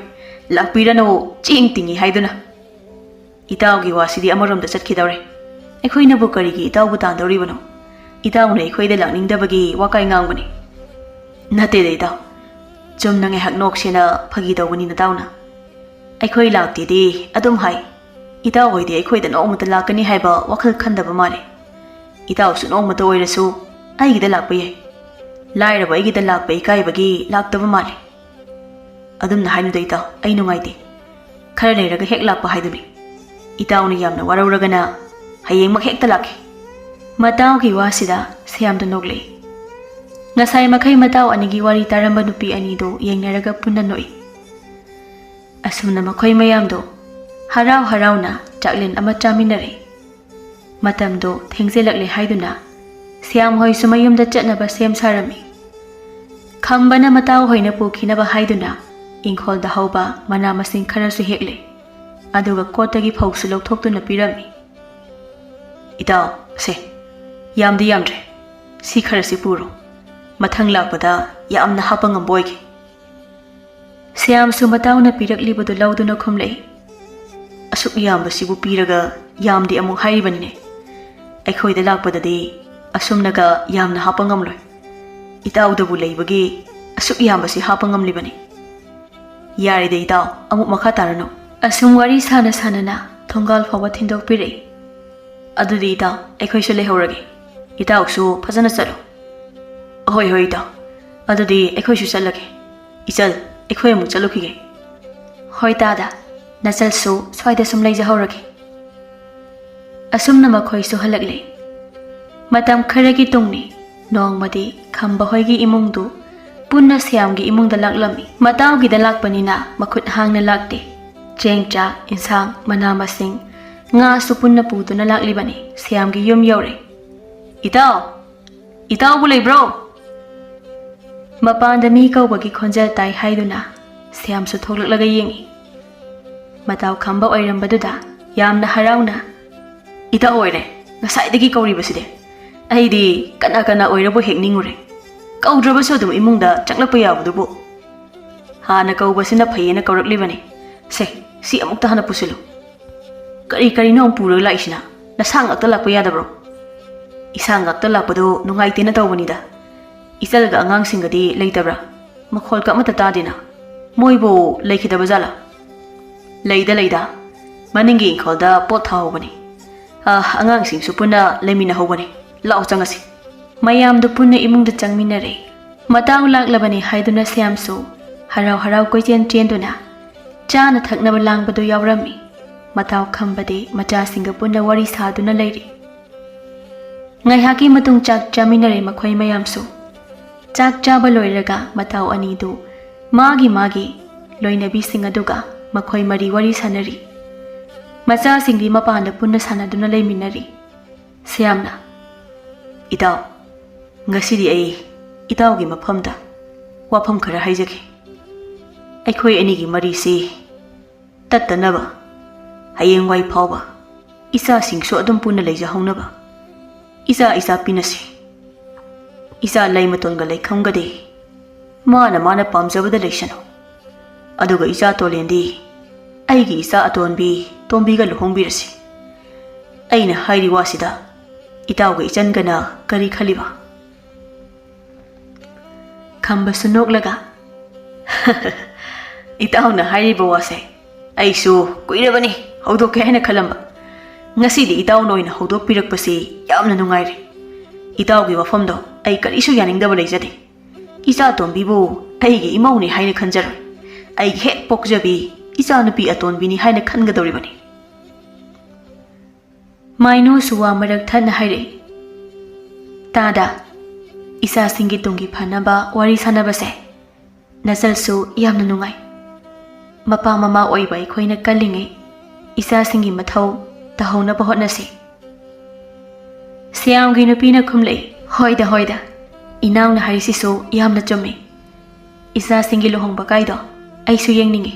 ꯂꯥꯛꯄꯤꯔꯅꯨ, ꯆꯦꯡ ꯇꯤꯡꯏ ꯍꯥꯏꯗꯨꯅ꯫ ꯏꯇꯥꯎꯒꯤ ꯋꯥꯁꯤꯗꯤ ꯑꯃꯔꯣꯝꯗ ꯆꯠꯈꯤꯗꯧꯔꯦ꯫ ꯑꯩꯈꯣꯏꯅꯕꯨ ꯀꯔꯤꯒꯤ ꯏꯇꯥꯎꯕꯨ ꯇꯥꯟꯗꯧꯔꯤꯕꯅꯣ? ꯏꯇꯥꯎꯅ ꯑꯩꯈꯣꯏꯗ ꯂꯥꯛꯅꯤꯡꯗꯕꯒꯤ ꯋꯥꯀꯥꯏ ꯉꯥꯡꯕꯅꯤ꯫" "ꯅꯠꯇꯦꯗ ꯏꯇꯥꯎ, ꯆꯨꯝꯅ ꯉꯥꯏꯍꯥꯛ ꯅꯣꯛꯁꯦꯅ ꯐꯥꯒꯤ ꯇꯧꯕꯅꯤ ꯅꯇꯥꯎꯅ꯫ "ꯑꯩꯈꯣꯏ ꯂꯥꯛꯇꯦꯗꯤ ꯑꯗꯨꯝ ꯍꯥꯏ꯫ ꯏꯇꯥꯎ ꯍꯣꯏꯗꯤ ꯑꯩꯈꯣꯏꯗ ꯅꯣꯡꯃꯇ ꯂꯥꯛꯀꯅꯤ ꯍꯥꯏꯕ ꯋꯥꯈꯜ ꯈꯟꯗꯕ ꯃꯥꯜꯂꯦ꯫ ꯏꯇꯥꯎꯁꯨ ꯅꯣꯡꯃꯇ ꯑꯣꯏꯔꯁꯨ ꯑꯩꯒꯤꯗ ꯂꯥꯛꯄ ꯌꯥꯏ꯫ ꯂꯥꯏꯔꯕ ꯑꯩꯒꯤꯗ ꯂꯥꯛꯄ ꯏꯀꯥꯏꯕꯒꯤ ꯂꯥꯛꯇꯕ ꯃꯥꯜꯂꯦ꯫ ꯑꯗꯨꯝꯅ ꯍꯥꯏꯅꯨꯗ ꯏꯇꯥꯎ, ꯑꯩ ꯅꯨꯡꯉꯥꯏꯇꯦ꯫ ꯈꯔ ꯂꯩꯔꯒ ꯍꯦꯛ ꯂꯥꯛꯄ ꯍꯥꯏꯗꯨꯅꯤ꯫ ꯏꯇꯥꯎꯅ ꯌꯥꯝꯅ ꯋꯥꯔꯧꯔꯒꯅ ꯍꯌꯦꯡꯃꯛ ꯍꯦꯛꯇ ꯂꯥꯛꯀꯦ꯫" ꯃꯇꯥꯎꯒꯤ ꯋꯥꯁꯤꯗ ꯁ꯭ꯌꯥꯝꯗ ꯅꯣꯛꯂꯛꯏ꯫ ꯉꯁꯥꯏ ꯃꯈꯩ ꯃꯇꯥꯎ ꯑꯅꯤꯒꯤ ꯋꯥꯔꯤ ꯇꯥꯔꯝꯕ ꯅꯨꯄꯤ ꯑꯅꯤꯗꯨ ꯌꯦꯡꯅꯔꯒ ꯄꯨꯟꯅ ꯅꯣꯛꯏ꯫ ꯑꯁꯨꯝꯅ ꯃꯈꯣꯏ ꯃꯌꯥꯝꯗꯣ ꯍꯔꯥꯎ ꯍꯔꯥꯎꯅ ꯆꯥꯛꯂꯦꯟ ꯑꯃ ꯆꯥꯃꯤꯟꯅꯔꯦ꯫ ꯃꯇꯝꯗꯣ ꯊꯦꯡꯖꯤꯜꯂꯛꯂꯦ ꯍꯥꯏꯗꯨꯅ ꯁ꯭ꯌꯥꯝ ꯍꯣꯏꯁꯨ ꯃꯌꯨꯝꯗ ꯆꯠꯅꯕ ꯁꯦꯝ ꯁꯥꯔꯝꯃꯤ꯫ ꯈꯝꯕꯅ ꯃꯇꯥꯎ ꯍꯣꯏꯅ ꯄꯨꯈꯤꯅꯕ ꯍꯥꯏꯗꯨꯅ ꯏꯪꯈꯣꯜꯗ ꯍꯧꯕ ꯃꯅꯥ ꯃꯁꯤꯡ ꯈꯔꯁꯨ ꯍꯦꯛꯂꯦ꯫ ꯑꯗꯨꯒ ꯀꯣꯠꯇꯒꯤ ꯐꯧꯁꯨ ꯂꯧꯊꯣꯛꯇꯨꯅ ꯄꯤꯔꯝꯃꯤ꯫ "ꯏꯇꯥꯎ, ꯁꯦ, ꯌꯥꯝꯗꯤ ꯌꯥꯝꯗ꯭ꯔꯦ꯫ ꯁꯤ ꯈꯔꯁꯤ ꯄꯨꯔꯣ꯫ ꯃꯊꯪ ꯂꯥꯛꯄꯗ ꯌꯥꯝꯅ ꯍꯥꯞꯄ ꯉꯝꯕ ꯑꯣꯏꯒꯦ꯫" ꯁ꯭ꯌꯥꯝꯁꯨ ꯃꯇꯥꯎꯅ ꯄꯤꯔꯛꯂꯤꯕꯗꯨ ꯂꯧꯗꯨꯅ ꯈꯨꯝꯂꯛꯏ꯫ "ꯑꯁꯨꯛ ꯌꯥꯝꯕꯁꯤꯕꯨ ꯄꯤꯔꯒ ꯌꯥꯝꯗꯦ ꯑꯃꯨꯛ ꯍꯥꯏꯔꯤꯕꯅꯤꯅꯦ꯫ ꯑꯩꯈꯣꯏꯗ ꯂꯥꯛꯄꯗꯗꯤ ꯑꯁꯨꯝꯅꯒ ꯌꯥꯝꯅ ꯍꯥꯞꯄ ꯉꯝꯂꯣꯏ꯫ ꯏꯇꯥꯎꯗꯕꯨ ꯂꯩꯕꯒꯤ ꯑꯁꯨꯛ ꯌꯥꯝꯕꯁꯤ ꯍꯥꯞꯄ ꯉꯝꯂꯤꯕꯅꯤ꯫" "ꯌꯥꯔꯦꯗ ꯏꯇꯥꯎ, ꯑꯃꯨꯛ ꯃꯈꯥ ꯇꯥꯔꯅꯨ꯫" ꯑꯁꯨꯝ ꯋꯥꯔꯤ ꯁꯥꯅ ꯁꯥꯅꯅ ꯊꯣꯡꯒꯥꯜ ꯐꯥꯎꯕ ꯊꯤꯟꯗꯣꯛꯄꯤꯔꯛꯏ꯫ "ꯑꯗꯨꯗꯤ ꯏꯇꯥꯎ, ꯑꯩꯈꯣꯏꯁꯨ ꯂꯩꯍꯧꯔꯒꯦ꯫ ꯏꯇꯥꯎꯁꯨ ꯐꯖꯅ ꯆꯠꯂꯨ꯫" "ꯍꯣꯏ, ꯍꯣꯏ ꯏꯇꯥꯎ꯫ ꯑꯗꯨꯗꯤ ꯑꯩꯈꯣꯏꯁꯨ ꯆꯠꯂꯒꯦ꯫ ꯏꯆꯜ, ꯑꯩꯈꯣꯏ ꯑꯃꯨꯛ ꯆꯠꯂꯨꯈꯤꯒꯦ꯫" "ꯍꯣꯏ ꯇꯥꯗ, ꯅꯆꯜꯁꯨ ꯁ꯭ꯋꯥꯏꯗ ꯁꯨꯝ ꯂꯩꯖꯍꯧꯔꯒꯦ꯫" ꯑꯁꯨꯝꯅ ꯃꯈꯣꯏꯁꯨ ꯍꯜꯂꯛꯂꯦ꯫ ꯃꯇꯝ ꯈꯔꯒꯤ ꯇꯨꯡꯅꯤ꯫ ꯅꯣꯡꯃꯗꯤ ꯈꯝꯕ ꯍꯣꯏꯒꯤ ꯏꯃꯨꯡꯗꯨ ꯄꯨꯟꯅ ꯁ꯭ꯌꯥꯝꯒꯤ ꯏꯃꯨꯡꯗ ꯂꯥꯛꯂꯝꯃꯤ꯫ ꯃꯇꯥꯎꯒꯤꯗ ꯂꯥꯛꯄꯅꯤꯅ ꯃꯈꯨꯠ ꯍꯥꯡꯅ ꯂꯥꯛꯇꯦ꯫ ꯆꯦꯡ ꯆꯥꯛ, ꯏꯟꯁꯥꯡ, ꯃꯅꯥ ꯃꯁꯤꯡ, ꯉꯥꯁꯨ ꯄꯨꯟꯅ ꯄꯨꯗꯨꯅ ꯂꯥꯛꯂꯤꯕꯅꯤ ꯁ꯭ꯌꯥꯝꯒꯤ ꯌꯨꯝ ꯌꯧꯔꯦ꯫ "ꯏꯇꯥꯎ! ꯏꯇꯥꯎꯕꯨ ꯂꯩꯕ꯭ꯔꯣ?" ꯃꯄꯥꯟꯗ ꯃꯤ ꯀꯧꯕꯒꯤ ꯈꯣꯟꯖꯦꯜ ꯇꯥꯏ ꯍꯥꯏꯗꯨꯅ ꯁ꯭ꯌꯥꯝꯁꯨ ꯊꯣꯛꯂꯛꯂꯒ ꯌꯦꯡꯏ꯫ ꯃꯇꯥꯎ ꯈꯝꯕ ꯑꯣꯏꯔꯝꯕꯗꯨꯗ ꯌꯥꯝꯅ ꯍꯔꯥꯎꯅ, "ꯏꯇꯥꯎ ꯑꯣꯏꯔꯦ, ꯉꯁꯥꯏꯗꯒꯤ ꯀꯧꯔꯤꯕꯁꯤꯗꯤ꯫ ꯑꯩꯗꯤ ꯀꯅꯥ ꯀꯅꯥ ꯑꯣꯏꯔꯕꯣ ꯍꯦꯛ ꯅꯤꯡꯉꯨꯔꯦ꯫ ꯀꯧꯗ꯭ꯔꯕꯁꯨ ꯑꯗꯨꯝ ꯏꯃꯨꯡꯗ ꯆꯪꯂꯛꯄ ꯌꯥꯕꯗꯨꯕꯨ꯫ ꯍꯥꯟꯅ ꯀꯧꯕꯁꯤꯅ ꯐꯩꯌꯦꯅ ꯀꯧꯔꯛꯂꯤꯕꯅꯤ꯫ ꯁꯦ, ꯁꯤ ꯑꯃꯨꯛꯇ ꯍꯥꯟꯅ ꯄꯨꯁꯤꯜꯂꯨ꯫ ꯀꯔꯤ ꯀꯔꯤꯅꯣ ꯑꯃꯨꯛ ꯄꯨꯔꯒ ꯂꯥꯛꯏꯁꯤꯅ? ꯅꯁꯥ ꯉꯥꯛꯇ ꯂꯥꯛꯄ ꯌꯥꯗꯕ꯭ꯔꯣ?" "ꯏꯁꯥ ꯉꯥꯛꯇ ꯂꯥꯛꯄꯗꯣ ꯅꯨꯡꯉꯥꯏꯇꯦꯅ ꯇꯧꯕꯅꯤꯗ꯫ ꯏꯆꯜꯒ ꯑꯉꯥꯡꯁꯤꯡꯒꯗꯤ ꯂꯩꯇꯕ꯭ꯔꯥ? ꯃꯈꯣꯜꯒ ꯑꯃꯠꯇ ꯇꯥꯗꯦꯅ꯫ ꯃꯣꯏꯕꯨ ꯂꯩꯈꯤꯗꯕ ꯖꯥꯠꯂꯥ?" "ꯂꯩꯗ ꯂꯩꯗ, ꯃꯅꯤꯡꯒꯤ ꯏꯪꯈꯣꯜꯗ ꯄꯣꯠ ꯊꯥꯍꯧꯕꯅꯤ꯫ ꯑ, ꯑꯉꯥꯡꯁꯤꯡꯁꯨ ꯄꯨꯟꯅ ꯂꯩꯃꯤꯟꯅꯍꯧꯕꯅꯤ꯫ ꯂꯥꯛꯑꯣ, ꯆꯪꯉꯁꯤ꯫" ꯃꯌꯥꯝꯗꯨ ꯄꯨꯟꯅ ꯏꯃꯨꯡꯗ ꯆꯪꯃꯤꯟꯅꯔꯦ꯫ ꯃꯇꯥꯡ ꯂꯥꯛꯂꯕꯅꯤ ꯍꯥꯏꯗꯨꯅ ꯁ꯭ꯌꯥꯝꯁꯨ ꯍꯔꯥꯎ ꯍꯔꯥꯎ ꯀꯣꯏꯆꯦꯟ ꯆꯦꯟꯗꯨꯅ ꯆꯥꯅ ꯊꯛꯅꯕ ꯂꯥꯡꯕꯗꯨ ꯌꯥꯎꯔꯝꯃꯤ꯫ ꯃꯇꯥꯎ ꯈꯝꯕꯗꯤ ꯃꯆꯥꯁꯤꯡꯒ ꯄꯨꯟꯅ ꯋꯥꯔꯤ ꯁꯥꯗꯨꯅ ꯂꯩꯔꯤ꯫ ꯉꯥꯏꯍꯥꯛꯀꯤ ꯃꯇꯨꯡ ꯆꯥꯛ ꯆꯥꯃꯤꯟꯅꯔꯦ ꯃꯈꯣꯏ ꯃꯌꯥꯝꯁꯨ꯫ ꯆꯥꯛ ꯆꯥꯕ ꯂꯣꯏꯔꯒ ꯃꯇꯥꯎ ꯑꯅꯤꯗꯨ ꯃꯥꯒꯤ ꯃꯥꯒꯤ ꯂꯣꯏꯅꯕꯤꯁꯤꯡ ꯑꯗꯨꯒ ꯃꯈꯣꯏ ꯃꯔꯤ ꯋꯥꯔꯤ ꯁꯥꯟꯅꯔꯤ꯫ ꯃꯆꯥꯁꯤꯡꯗꯤ ꯃꯄꯥꯟꯗ ꯄꯨꯟꯅ ꯁꯥꯟꯅꯗꯨꯅ ꯂꯩꯃꯤꯟꯅꯔꯤ꯫ ꯁ꯭ꯌꯥꯝꯅ, "ꯏꯇꯥꯎ, ꯉꯁꯤꯗꯤ ꯑꯩ ꯏꯇꯥꯎꯒꯤ ꯃꯐꯝꯗ ꯋꯥꯐꯝ ꯈꯔ ꯍꯥꯏꯖꯒꯦ꯫ ꯑꯩꯈꯣꯏ ꯑꯅꯤꯒꯤ ꯃꯔꯤꯁꯤ ꯇꯠꯇꯅꯕ, ꯍꯌꯦꯡꯋꯥꯏ ꯐꯥꯎꯕ ꯏꯆꯥꯁꯤꯡꯁꯨ ꯑꯗꯨꯝ ꯄꯨꯟꯅ ꯂꯩꯖꯍꯧꯅꯕ ꯏꯆꯥ ꯏꯆꯥ ꯄꯤꯅꯁꯤ꯫ ꯏꯆꯥ ꯂꯩꯃꯇꯣꯟꯒ ꯂꯩꯈꯝꯒꯗꯤ ꯃꯥꯅ ꯃꯥꯅ ꯄꯥꯝꯖꯕꯗ ꯂꯩꯁꯅꯨ꯫ ꯑꯗꯨꯒ ꯏꯆꯥ ꯇꯣꯂꯦꯟꯗꯤ ꯑꯩꯒꯤ ꯏꯆꯥ ꯑꯇꯣꯟꯕꯤ ꯇꯣꯝꯕꯤꯒ ꯂꯨꯍꯣꯡꯕꯤꯔꯁꯤ꯫" ꯑꯩꯅ ꯍꯥꯏꯔꯤ ꯋꯥꯁꯤꯗ ꯏꯇꯥꯎꯒ ꯏꯆꯟꯒꯅ ꯀꯔꯤ ꯈꯜꯂꯤꯕ? ꯈꯝꯕꯁꯨ ꯅꯣꯛꯂꯒ, "ꯏꯇꯥꯎꯅ ꯍꯥꯏꯔꯤꯕ ꯋꯥꯁꯦ ꯑꯩꯁꯨ ꯀꯨꯏꯔꯕꯅꯤ ꯍꯧꯗꯣꯛꯀꯦ ꯍꯥꯏꯅ ꯈꯜꯂꯝꯕ꯫ ꯉꯁꯤꯗꯤ ꯏꯇꯥꯎꯅ ꯑꯣꯏꯅ ꯍꯧꯗꯣꯛꯄꯤꯔꯛꯄꯁꯤ ꯌꯥꯝꯅ ꯅꯨꯡꯉꯥꯏꯔꯦ꯫ ꯏꯇꯥꯎꯒꯤ ꯋꯥꯐꯝꯗꯣ ꯑꯩ ꯀꯔꯤꯁꯨ ꯌꯥꯅꯤꯡꯗꯕ ꯂꯩꯖꯗꯦ꯫ ꯏꯆꯥ ꯑꯇꯣꯝꯕꯤꯕꯨ ꯑꯩꯒꯤ ꯏꯃꯧꯅꯤ ꯍꯥꯏꯅ ꯈꯟꯖꯔꯣꯏ꯫ ꯑꯩꯒꯤ ꯍꯦꯛ ꯄꯣꯛꯆꯕꯤ ꯏꯆꯥꯅꯨꯄꯤ ꯑꯇꯣꯟꯕꯤꯅꯤ ꯍꯥꯏꯅ ꯈꯟꯒꯗꯧꯔꯤꯕꯅꯤ꯫" ꯃꯥꯏꯅꯨꯁꯨ ꯋꯥ ꯃꯔꯛ ꯊꯠꯅ ꯍꯥꯏꯔꯛꯏ, "ꯇꯥꯗ, ꯏꯆꯥꯁꯤꯡꯒꯤ ꯇꯨꯡꯒꯤ ꯐꯅꯕ ꯋꯥꯔꯤ ꯁꯥꯟꯅꯕꯁꯦ ꯅꯆꯜꯁꯨ ꯌꯥꯝꯅ ꯅꯨꯡꯉꯥꯏ꯫ ꯃꯄꯥ ꯃꯃꯥ ꯑꯣꯏꯕ ꯑꯩꯈꯣꯏꯅ ꯀꯜꯂꯤꯉꯩ ꯏꯆꯥꯁꯤꯡꯒꯤ ꯃꯊꯧ ꯇꯧꯍꯧꯅꯕ ꯍꯣꯠꯅꯁꯤ꯫" ꯁ꯭ꯌꯥꯝꯒꯤ ꯅꯨꯄꯤꯅ ꯈꯨꯝꯂꯛꯏ, "ꯍꯣꯏꯗ, ꯍꯣꯏꯗ, ꯏꯅꯥꯎꯅ ꯍꯥꯏꯔꯤꯁꯤꯁꯨ ꯌꯥꯝꯅ ꯆꯨꯝꯃꯤ꯫ ꯏꯆꯥꯁꯤꯡꯒꯤ ꯂꯨꯍꯣꯡꯕ ꯀꯥꯏꯗꯣ ꯑꯩꯁꯨ ꯌꯦꯡꯅꯤꯡꯏ꯫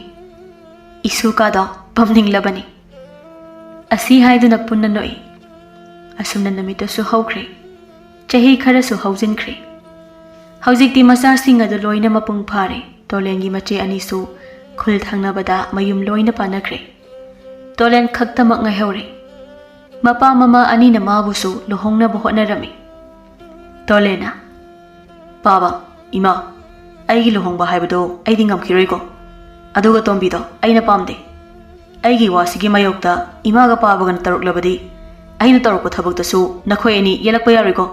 ꯏꯁꯨ ꯀꯥꯗꯣ ꯄꯝꯅꯤꯡꯂꯕꯅꯤ꯫" ꯑꯁꯤ ꯍꯥꯏꯗꯨꯅ ꯄꯨꯟꯅ ꯅꯣꯛꯏ꯫ ꯑꯁꯨꯝꯅ ꯅꯨꯃꯤꯠꯇꯨꯁꯨ ꯍꯧꯈ꯭ꯔꯦ꯫ ꯆꯍꯤ ꯈꯔꯁꯨ ꯍꯧꯖꯤꯟꯈ꯭ꯔꯦ꯫ ꯍꯧꯖꯤꯛꯇꯤ ꯃꯆꯥꯁꯤꯡ ꯑꯗꯨ ꯂꯣꯏꯅ ꯃꯄꯨꯡ ꯐꯥꯔꯦ꯫ ꯇꯣꯂꯦꯟꯒꯤ ꯃꯆꯦ ꯑꯅꯤꯁꯨ ꯈꯨꯜ ꯊꯪꯅꯕꯗ ꯃꯌꯨꯝ ꯂꯣꯏꯅ ꯄꯥꯟꯅꯈ꯭ꯔꯦ꯫ ꯇꯣꯂꯦꯟ ꯈꯛꯇꯃꯛ ꯉꯥꯏꯍꯧꯔꯦ꯫ ꯃꯄꯥ ꯃꯃꯥ ꯑꯅꯤꯅ ꯃꯥꯕꯨꯁꯨ ꯂꯨꯍꯣꯡꯅꯕ ꯍꯣꯠꯅꯔꯝꯃꯤ꯫ ꯇꯣꯂꯦꯟꯅ, "ꯄꯥꯕ, ꯏꯃꯥ, ꯑꯩꯒꯤ ꯂꯨꯍꯣꯡꯕ ꯍꯥꯏꯕꯗꯣ ꯑꯩꯗꯤ ꯉꯝꯈꯤꯔꯣꯏꯀꯣ꯫ ꯑꯗꯨꯒ ꯇꯣꯝꯕꯤꯗꯣ ꯑꯩꯅ ꯄꯥꯝꯗꯦ꯫ ꯑꯩꯒꯤ ꯋꯥꯁꯤꯒꯤ ꯃꯥꯌꯣꯛꯇ ꯏꯃꯥꯒ ꯄꯥꯕꯒꯅ ꯇꯧꯔꯛꯂꯕꯗꯤ, ꯑꯩꯅ ꯇꯧꯔꯛꯄ ꯊꯕꯛꯇꯁꯨ ꯅꯈꯣꯏ ꯑꯅꯤ ꯌꯦꯜꯂꯛꯄ ꯌꯥꯔꯣꯏꯀꯣ꯫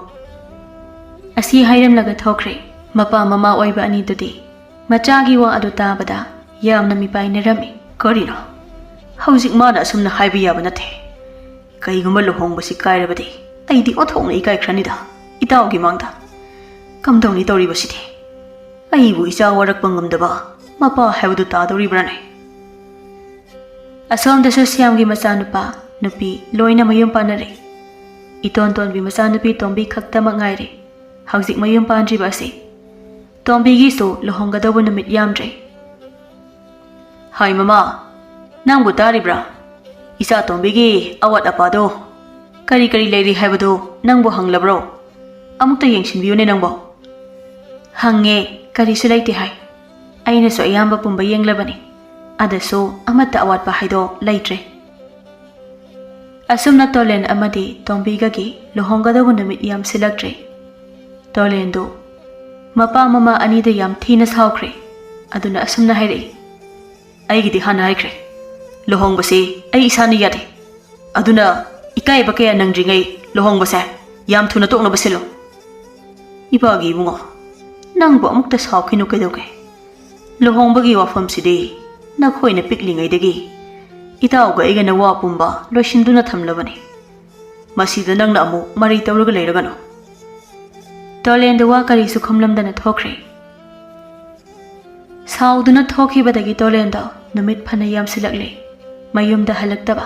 ꯑꯁꯤ ꯍꯥꯏꯔꯝꯂꯒ ꯊꯣꯛꯈ꯭ꯔꯦ꯫ ꯃꯄꯥ ꯃꯃꯥ ꯑꯣꯏꯕ ꯑꯅꯤꯗꯨꯗꯤ ꯃꯆꯥꯒꯤ ꯋꯥ ꯑꯗꯨ ꯇꯥꯕꯗ ꯌꯥꯝꯅ ꯃꯤꯄꯥꯏꯅꯔꯝꯃꯤ꯫ ꯀꯔꯤꯅꯣ? ꯍꯧꯖꯤꯛ ꯃꯥꯅ ꯑꯁꯨꯝꯅ ꯍꯥꯏꯕ ꯌꯥꯕ ꯅꯠꯇꯦ꯫ ꯀꯩꯒꯨꯝꯕ ꯂꯨꯍꯣꯡꯕꯁꯤ ꯀꯥꯏꯔꯕꯗꯤ ꯑꯩꯗꯤ ꯑꯣꯟꯊꯣꯛꯅ ꯏꯀꯥꯏꯈ꯭ꯔꯅꯤꯗ, ꯏꯇꯥꯎꯒꯤ ꯃꯥꯡꯗ꯫ ꯀꯝꯗꯧꯅꯤ ꯇꯧꯔꯤꯕꯁꯤꯗꯤ? ꯑꯩꯕꯨ ꯏꯆꯥ ꯋꯥꯔꯛꯄ ꯉꯝꯗꯕ ꯃꯄꯥ ꯍꯥꯏꯕꯗꯨ ꯇꯥꯗꯧꯔꯤꯕ꯭ꯔꯥꯅꯦ? ꯑꯁꯣꯝꯗꯁꯨ ꯁ꯭ꯌꯥꯝꯒꯤ ꯃꯆꯥꯅꯨꯄꯥ ꯅꯨꯄꯤ ꯂꯣꯏꯅ ꯃꯌꯨꯝ ꯄꯥꯟꯅꯔꯦ꯫ ꯏꯇꯣꯟ ꯇꯣꯟꯕꯤ ꯃꯆꯥꯅꯨꯄꯤ ꯇꯣꯝꯕꯤ ꯈꯛꯇꯃꯛ ꯉꯥꯏꯔꯦ ꯍꯧꯖꯤꯛ ꯃꯌꯨꯝ ꯄꯥꯟꯗ꯭ꯔꯤꯕ ꯑꯁꯤ꯫ ꯇꯣꯝꯕꯤꯒꯤꯁꯨ ꯂꯨꯍꯣꯡꯒꯗꯧꯕ ꯅꯨꯃꯤꯠ ꯌꯥꯝꯗ꯭ꯔꯦ꯫ ꯍꯥꯏ ꯃꯃꯥ, ꯅꯪꯕꯨ ꯇꯥꯔꯤꯕ꯭ꯔꯥ? ꯏꯆꯥ ꯇꯣꯝꯕꯤꯒꯤ ꯑꯋꯥꯠ ꯑꯄꯥꯗꯣ ꯀꯔꯤ ꯀꯔꯤ ꯂꯩꯔꯤ ꯍꯥꯏꯕꯗꯨ ꯅꯪꯕꯨ ꯍꯪꯂꯕ꯭ꯔꯣ? ꯑꯃꯨꯛꯇ ꯌꯦꯡꯁꯤꯟꯕꯤꯌꯨꯅꯦ ꯅꯪꯕꯣ꯫ ꯍꯪꯉꯦ, ꯀꯔꯤꯁꯨ ꯂꯩꯇꯦ ꯍꯥꯏ꯫ ꯑꯩꯅꯁꯨ ꯑꯌꯥꯝꯕ ꯄꯨꯝꯕ ꯌꯦꯡꯂꯕꯅꯤ꯫ ꯑꯗꯁꯨ ꯑꯃꯠꯇ ꯑꯋꯥꯠꯄ ꯍꯥꯏꯗꯣ ꯂꯩꯇ꯭ꯔꯦ꯫ ꯑꯁꯨꯝꯅ ꯇꯣꯂꯦꯟ ꯑꯃꯗꯤ ꯇꯣꯝꯕꯤꯒꯒꯤ ꯂꯨꯍꯣꯡꯒꯗꯧꯕ ꯅꯨꯃꯤꯠ ꯌꯥꯝꯁꯤꯜꯂꯛꯇ꯭ꯔꯦ꯫ ꯇꯣꯂꯦꯟꯗꯨ ꯃꯄꯥ ꯃꯃꯥ ꯑꯅꯤꯗ ꯌꯥꯝ ꯊꯤꯅ ꯁꯥꯎꯈ꯭ꯔꯦ꯫ ꯑꯗꯨꯅ ꯑꯁꯨꯝꯅ ꯍꯥꯏꯔꯛꯏ, ꯑꯩꯒꯤꯗꯤ ꯍꯥꯟꯅ ꯍꯥꯏꯈ꯭ꯔꯦ, ꯂꯨꯍꯣꯡꯕꯁꯤ ꯑꯩ ꯏꯁꯥꯅ ꯌꯥꯗꯦ꯫ ꯑꯗꯨꯅ ꯏꯀꯥꯏꯕ ꯀꯌꯥ ꯅꯪꯗ꯭ꯔꯤꯉꯩ ꯂꯨꯍꯣꯡꯕꯁꯦ ꯌꯥꯝ ꯊꯨꯅ ꯇꯣꯛꯅꯕ ꯁꯤꯜꯂꯣ꯫ ꯏꯄꯥꯒꯤ ꯏꯕꯨꯡꯉꯣ, ꯅꯪꯕꯨ ꯑꯃꯨꯛꯇ ꯁꯥꯎꯈꯤꯅꯨ ꯀꯩꯗꯧꯒꯦ? ꯂꯨꯍꯣꯡꯕꯒꯤ ꯋꯥꯐꯝꯁꯤꯗꯤ ꯅꯈꯣꯏꯅ ꯄꯤꯛꯂꯤꯉꯩꯗꯒꯤ ꯏꯇꯥꯎꯒ ꯑꯩꯒꯅ ꯋꯥ ꯄꯨꯝꯕ ꯂꯣꯏꯁꯤꯟꯗꯨꯅ ꯊꯝꯂꯕꯅꯤ꯫ ꯃꯁꯤꯗ ꯅꯪꯅ ꯑꯃꯨꯛ ꯃꯔꯩ ꯇꯧꯔꯒ ꯂꯩꯔꯒꯅꯨ꯫ ꯇꯣꯂꯦꯟꯗꯨ ꯋꯥ ꯀꯔꯤꯁꯨ ꯈꯨꯝꯂꯝꯗꯅ ꯊꯣꯛꯈ꯭ꯔꯦ꯫ ꯁꯥꯎꯗꯨꯅ ꯊꯣꯛꯈꯤꯕꯗꯒꯤ ꯇꯣꯂꯦꯟꯗꯣ ꯅꯨꯃꯤꯠ ꯐꯅ ꯌꯥꯝꯁꯤꯜꯂꯛꯂꯦ ꯃꯌꯨꯝꯗ ꯍꯜꯂꯛꯇꯕ꯫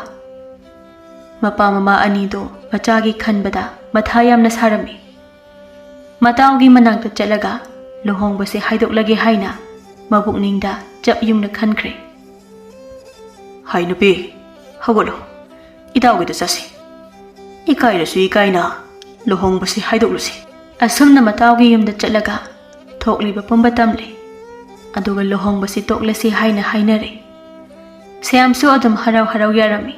ꯃꯄꯥ ꯃꯃꯥ ꯑꯅꯤꯗꯣ ꯃꯆꯥꯒꯤ ꯈꯟꯕꯗ ꯃꯊꯥ ꯌꯥꯝꯅ ꯁꯥꯔꯝꯃꯤ꯫ ꯃꯇꯥꯎꯒꯤ ꯃꯅꯥꯛꯇ ꯆꯠꯂꯒ ꯂꯨꯍꯣꯡꯕꯁꯦ ꯍꯥꯏꯗꯣꯛꯂꯒꯦ ꯍꯥꯏꯅ ꯃꯕꯨꯛꯅꯤꯡꯗ ꯆꯞ ꯌꯨꯡꯅ ꯈꯟꯈ꯭ꯔꯦ꯫ ꯍꯥꯏ ꯅꯨꯄꯤ, ꯍꯧꯒꯠꯂꯣ, ꯏꯇꯥꯎꯒꯤꯗ ꯆꯠꯁꯤ꯫ ꯏꯀꯥꯏꯔꯁꯨ ꯏꯀꯥꯏꯅ ꯂꯨꯍꯣꯡꯕꯁꯤ ꯍꯥꯏꯗꯣꯛꯂꯨꯁꯤ꯫ ꯑꯁꯨꯝꯅ ꯃꯇꯥꯎꯒꯤ ꯌꯨꯝꯗ ꯆꯠꯂꯒ ꯊꯣꯛꯂꯤꯕ ꯄꯨꯝꯕ ꯇꯝꯂꯦ꯫ ꯑꯗꯨꯒ ꯂꯨꯍꯣꯡꯕꯁꯤ ꯇꯣꯛꯂꯁꯤ ꯍꯥꯏꯅ ꯍꯥꯏꯅꯔꯦ꯫ ꯁ꯭ꯌꯥꯝꯁꯨ ꯑꯗꯨꯝ ꯍꯔꯥꯎ ꯍꯔꯥꯎ ꯌꯥꯔꯝꯃꯤ꯫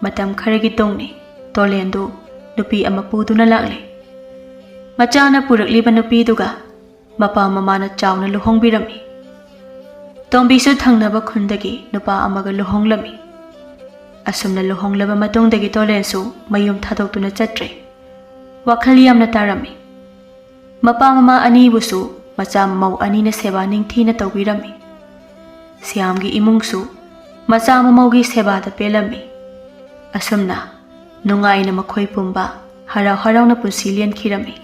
ꯃꯇꯝ ꯈꯔꯒꯤ ꯇꯨꯡꯅꯤ꯫ ꯇꯣꯂꯦꯟꯗꯨ ꯅꯨꯄꯤ ꯑꯃ ꯄꯨꯗꯨꯅ ꯂꯥꯛꯂꯦ꯫ ꯃꯆꯥꯅ ꯄꯨꯔꯛꯂꯤꯕ ꯅꯨꯄꯤꯗꯨꯒ ꯃꯄꯥ ꯃꯃꯥꯅ ꯆꯥꯎꯅ ꯂꯨꯍꯣꯡꯕꯤꯔꯝꯃꯤ꯫ ꯇꯣꯝꯕꯤꯁꯨ ꯊꯪꯅꯕ ꯈꯨꯟꯗꯒꯤ ꯅꯨꯄꯥ ꯑꯃꯒ ꯂꯨꯍꯣꯡꯂꯝꯃꯤ꯫ ꯑꯁꯨꯝꯅ ꯂꯨꯍꯣꯡꯂꯕ ꯃꯇꯨꯡꯗꯒꯤ ꯇꯣꯂꯦꯟꯁꯨ ꯃꯌꯨꯝ ꯊꯥꯗꯣꯛꯇꯨꯅ ꯆꯠꯇ꯭ꯔꯦ꯫ ꯋꯥꯈꯜ ꯌꯥꯝꯅ ꯇꯥꯔꯝꯃꯤ꯫ ꯃꯄꯥ ꯃꯃꯥ ꯑꯅꯤꯕꯨꯁꯨ ꯃꯆꯥ ꯃꯃꯧ ꯑꯅꯤꯅ ꯁꯦꯕꯥ ꯅꯤꯡꯊꯤꯅ ꯇꯧꯕꯤꯔꯝꯃꯤ꯫ ꯁ꯭ꯌꯥꯝꯒꯤ ꯏꯃꯨꯡꯁꯨ ꯃꯆꯥ ꯃꯃꯧꯒꯤ ꯁꯦꯕꯥꯗ ꯄꯦꯜꯂꯝꯃꯤ꯫ ꯑꯁꯨꯝꯅ ꯅꯨꯡꯉꯥꯏꯅ ꯃꯈꯣꯏ ꯄꯨꯝꯕ ꯍꯔꯥꯎ ꯍꯔꯥꯎꯅ ꯄꯨꯟꯁꯤ ꯂꯦꯟꯈꯤꯔꯝꯃꯤ꯫